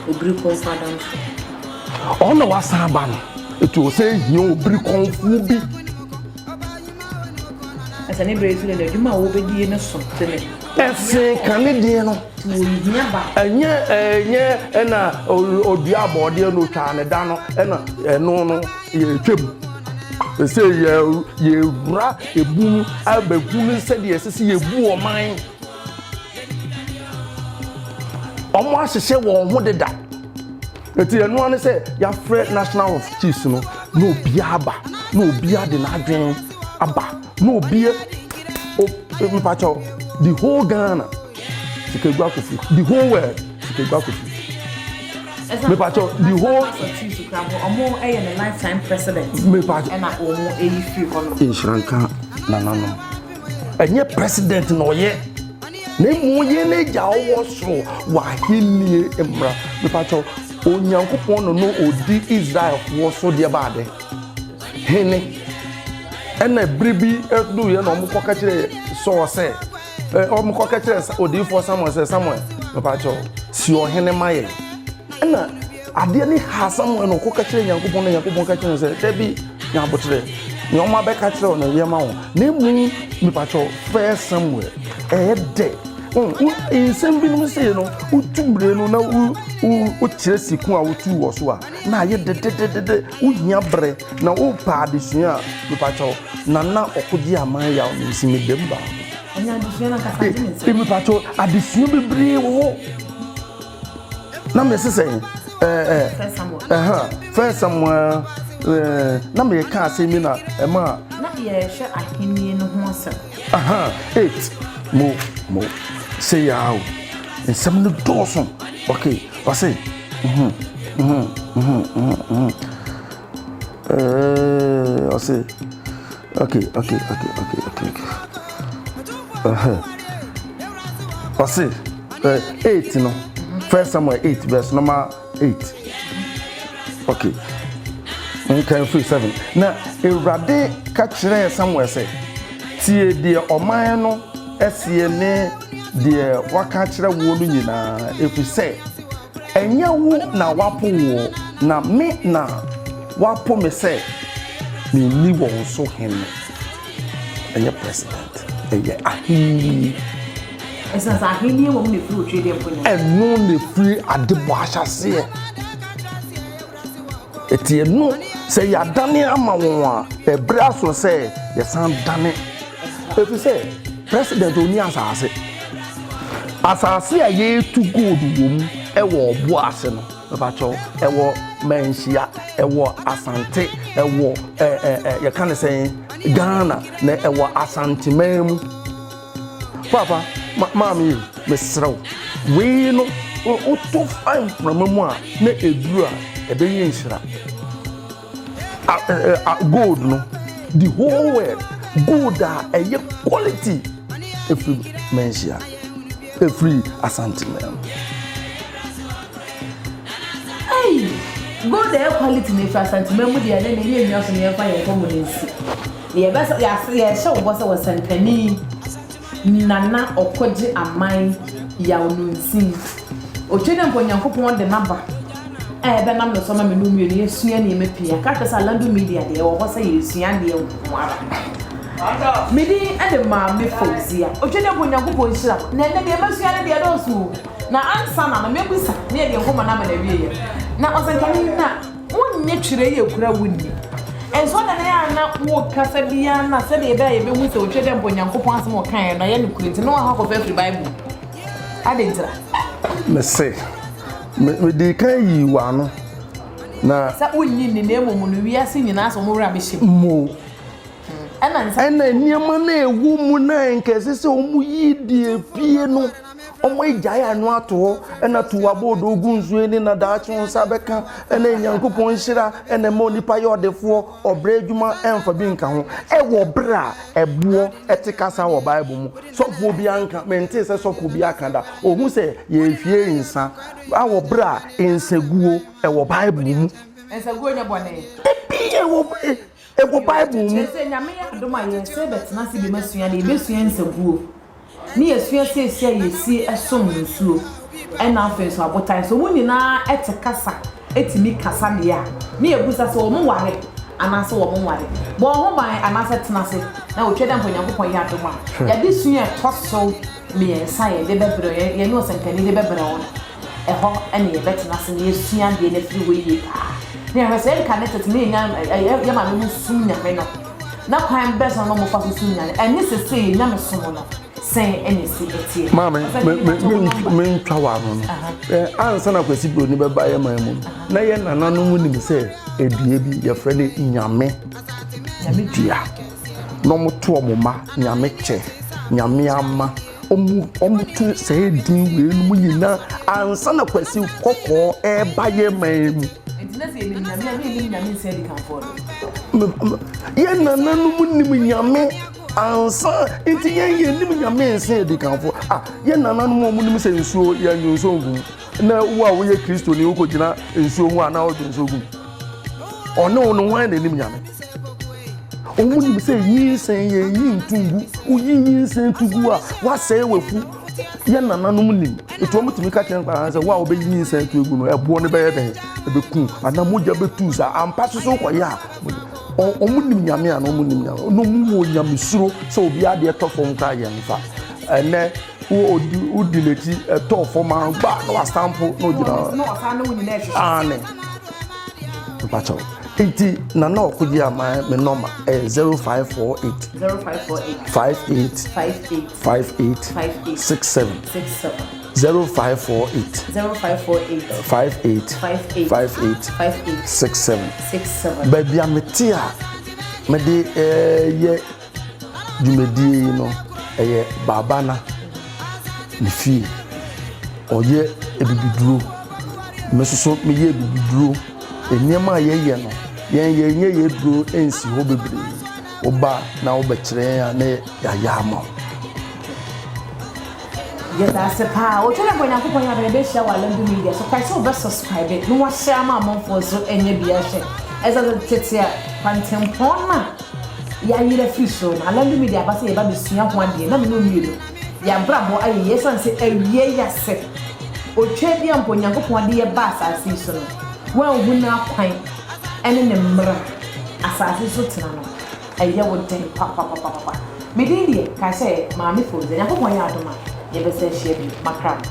Obiri kɔnfo adamfo. Ɔno na wasan aba no. Etu ɔsɛ ehia obiri kɔnfo bi. Ɛsɛ ne bere so de n'adwuma a wɔbɛdie no so te ne. Ɛsen kane deɛ no. Wɔhia ba. Ɛnyɛ ɛnyɛ ɛna odua abɔɔdeɛ no otwaa ne da no ɛna ɛno no yɛtwam. Ɛsɛ yɛ yɛwura ebu abɛhunu sɛdeɛ ɛsɛ sɛ yɛbu ɔman. Wɔn ahyehyɛ wɔn ho deda. Eti ɛno ara ne sɛ yɛafrɛ National of Chiefs no na obiara aba na obiara de n'adwene aba na obiara mpakyɛw the whole Ghana Sikagua Kofi the whole world Sikagua Kofi mepakyɛw the whole. Ɔmo yɛ ne lifetime president. Mepakyɛw ɛna wɔn eyi firi hɔ no. Nhyira nka nananom. Ɛnyɛ president na ɔyɛ na mmom yɛn agya a ɔwɔ soro w'ahennie mmra. Mepakyɛw, Onyankopɔn no no ɔdi Israelfoɔ so deɛ baade hene. Ɛna bere bi duruiɛ na wɔkɔka kyerɛ Saul sɛ, wɔkɔka kyerɛ odiyifoɔ Samuel sɛ, Samuel, mepakyɛw, si ɔhene ma yɛn. Ɛna Adeɛ no haa Samuel na ɔkɔka kyerɛɛ Nyankopɔn na Nyankopɔn ka kyerɛɛ no sɛ, Dabi, nya aboterɛ, nea wɔn abɛka kyerɛ wo no yɛ ma wɔn. Na mmom, mepakyɛw, First Samuel, ɛyɛ dɛ. Nsɛm binom sei no, wotu mmire no na wokyerɛ siku a wotu wɔ so a, na ayɛ dedededede. Wohia berɛ na wopɛ adesua a, mepakyɛw, Nana Ɔkogye Aman Yaw no nsi me dam baako. Ɛnyɛ adesua no ankasa, agye me nsam. Mepakyɛw, adesua bebree wɔ hɔ. na mese sɛn ɛɛ First Samuel ɛɛ na meka asɛm bi na ɛma. Na yɛrehwɛ ahenni no ho asɛm. 8 mo mo sɛ yaa o nsɛm no dɔɔso okay ɔse mhm mhm mhm mhm ɛɛ ɔse okay okay okay okay okay okay ɛhɛ ɔse. 8 no, First Samuel 8 verse number 8. Okay. Nkan firi 7. Na Awurade ka kyerɛɛ Samuel sɛ, Tie deɛ ɔman no seɛ ne deɛ wɔaka akyerɛ woɔ no nyinaa, ɛfiri sɛ ɛnyɛ wo na wɔapo woɔ, na me na wɔapo me sɛ menni wɔn so hene. Ɛnyɛ president, ɛyɛ ahenni. Ɛsiane sɛ ahenni wɔ mu na ɛfiri otwe deɛ mpo nyɛ. Ɛno na ɛfiri adebɔ ahyɛaseɛ. Ɛti ɛno sɛ yɛadane ama wɔn a, ɛberɛ aso sɛ yɛsan dane. Ɛfiri sɛ president ɔnni asase. Asase a yɛretu gold wɔ mu ɛwɔ ɔbo ase no. Mepakyɛw, ɛwɔ Manhyia, ɛwɔ Asante, ɛwɔ ɛ ɛ ɛ yɛka ne sɛn Ghana, na ɛwɔ Asanteman mu. Paapa, ma maame yi, mesrɛ wo, wei no woto fa mframa mu a na ɛduru a ɛbɛyɛ nhyira. A, a, a, gold no, the whole world, gold a ɛyɛ quality ɛfiri Manhyia, ɛfiri Asanteman mu. Ei! Gold a ɛyɛ quality na ɛfiri Asanteman mu deɛ ɛnɛ ne yɛ nnwa so na yɛmfa yɛn nkɔmmɔ no nsi. Na yɛbɛsɛ yɛase yɛhyɛ wo bɔ sɛ wɔsɛnkani Nana Ɔkɔgye Aman Yaw no nsin. Otwa dɛ mpo Nyankopɔn de n'aba a ɛbɛnam no so ama me no mmienu yɛasua nneɛma pii. Aka akyerɛ sɛ Alandu Media deɛ ɛwɔ hɔ sɛ yɛresua adeɛ nko ara. Me din de Maame Fauzia. Otwa dɛ mpo Nyankopɔn nhyira wo. Na ɛnnɛ deɛ masua no deɛ ɛdɔɔso o. Na ansa na no mɛbisa na yɛde nkɔmmɔ no aba n'awieɛ. Na ɔsɛnkani na wonyɛ twerɛ yi ekura wo nni. Nso ɔda no yɛ a na wokasa biara na sɛdeɛ ɛbɛyɛ a yɛbɛhu sɛ otwa dɛ mpo Nyankopɔn asɛm a ɔkaeɛ no ɛyɛ nokorɛ nti na wakɔ akɔfa afiri Bible mu. Adɛn ntira? Mese, me, medii kan yii w'ano, na. Sɛ wonnye nni, na mmom no, wiase nyinaa sɛ wɔn werɛ abɛhyɛ mu. Mu. Ɛna nsa. Ɛna nneɛma no a ɛwɔ mu no a nka ɛsɛ sɛ wɔyi de apue no, wɔagyae ano ato hɔ, ɛna to w'abɔɔdoo gu nsuo ani na daakye wo nsa bɛka, ɛna Nyankopɔn nhyira ɛna ɛma onipa yɛ ɔdefoɔ, ɔbrɛ adwuma ɛmfa bi nka ho. Ɛwɔ berɛ a ɛboɔ ɛte kasa wɔ Bible mu. Sɔfoɔ bi anka, mentee sɛ sɔfoɔ bi aka da. Ɔhu sɛ yɛrehwie nsa wɔ berɛ a nsaguo ɛwɔ Bible mu. Nsaguo nyɛ bɔne. Dabi, ɛwɔ, ɛwɔ Bible mu. Kyerɛ sɛ Nyame yɛ adom a yɛsɛ bɛtena ase biom asua deɛ, yɛbɛsua nsaguo. Ne yɛsua seesei a yɛsi som nsuo ɛna afei nso abotan so wɔn nyinaa te kasa tumi kasa deɛ a ne yɛbusa sɛ wɔn ware anaasɛ wɔn nware bɔ wɔn ho ban anaasɛ tena ase na wɔtwa dɛ mpo Nyankopɔn yɛ adom a yɛde sua ɛtɔ so mmiɛnsa yɛde bɛbrɛ yɛn yɛne ɔsɛnkani de bɛbrɛ wɔn ɛhɔ ɛne yɛbɛtena ase na yɛsua adeɛ no afiri hɔ yie paa ne yɛhwɛ sɛ yɛnka ne tete ne yɛnya yɛ maame mu sum nyame no Na kwan bɛn so na wɔfa so som Nyame? Ɛne sesei yɛn nyamesom no, sɛn na ɛsi teɛ? Maame, me, me, me, mentwa w'ano no. Eh, ansa na Kwasi Broni bɛba yɛn man mu no, na yɛn nananom nim sɛ dua bi yɛfrɛ no Nyame dua. Na wɔto wɔn mma Nyame kyɛ, Nyame ama. Wɔn, wɔto saa din weinom nyinaa ansa na Kwasi Kɔkɔɔ ɛreba yɛn man mu. Enti na sɛ yɛnim Nyame a, na yɛnim Nyame nsa adikanfoɔ no. Yɛn nananom nim Nyame ansa, nti yɛn yɛnim Nyame nsa adikanfoɔ. Ah, yɛn nananom wɔn nim sɛ nsuo yɛn nsuo ngu mu. Na wo a woyɛ Kristoni wokɔgyina nsuo ho a na wodwo nsuo gu mu. Ɔne wo no hwan na ɛnim Nyame? Wɔn nim sɛ nyinsɛn yɛn yi nto ngu, woyi nyinsɛn to gu a wasɛe wafu. Yɛn nananom nim. Nti wɔn tumi ka kyerɛ nkwadaa sɛ wo a wobɛyi nyinsɛn to egu no ɛboɔ no bɛyɛ dɛn? Ɛbɛku anaa mogya bɛtu saa. Ampa so so wokɔyɛ a wɔn nim Nyame a na wɔn nim Nyame. Na wɔn wɔ nyamesuro sɛ obi adeɛ tɔ fam koraa yɛn mfa. Ɛnɛ wo odi wodi n'akyi ɛtɔ fam a gba na wasampo na ogyina hɔ. Na ɔsan ne wo nyinaa ɛhwehwɛ. Aane. Mpakyɛw. Nti Nana Ɔkogye Aman me nɔma ɛyɛ 0548. 0548. 58. 58. 58 58 67 67 0548 0548 58 58 58 58 67 67. Baabi a mete a mede ɛyɛ dwumadie yi no ɛyɛ Baabana ne fie. Ɔyɛ abibiduro. Me nso so meyɛ abibiduro. Nneɛma a yɛyɛ no, yɛn yɛnyɛ yɛn aduro nsi hɔ bebree. Woba na wobɛkyerɛ yɛn a na yɛayɛ ama wo. Yɛda ase paa. Otwa dɛ nka Onyankopɔn yɛ adom yɛbɛhyia wɔ Alandu Media so. Kae sɛ wobɛ subscribe na wahyɛ ama amanfoɔ nso anya bi ahwɛ. Ɛsɛ sɛ tete a kwantempɔn no a yɛayera firi so no, Alandu Media aba sɛ yɛba bɛsua ho adeɛ na me ne wo mmienu yɛn abrabɔ ayɛ yie ɛsiane sɛ awiei ase otwa bi a mpo Onyankopɔn de yɛ baa asase yi so no, woanhu n'akwan ne ne mmara asase so tena no. Ɛyɛ wo dɛn papapapapa. Me din deɛ, kae sɛ Maame Fauziah. Nyankopɔn yɛ adom a, yɛbɛsan ahyia bio. Makra mo.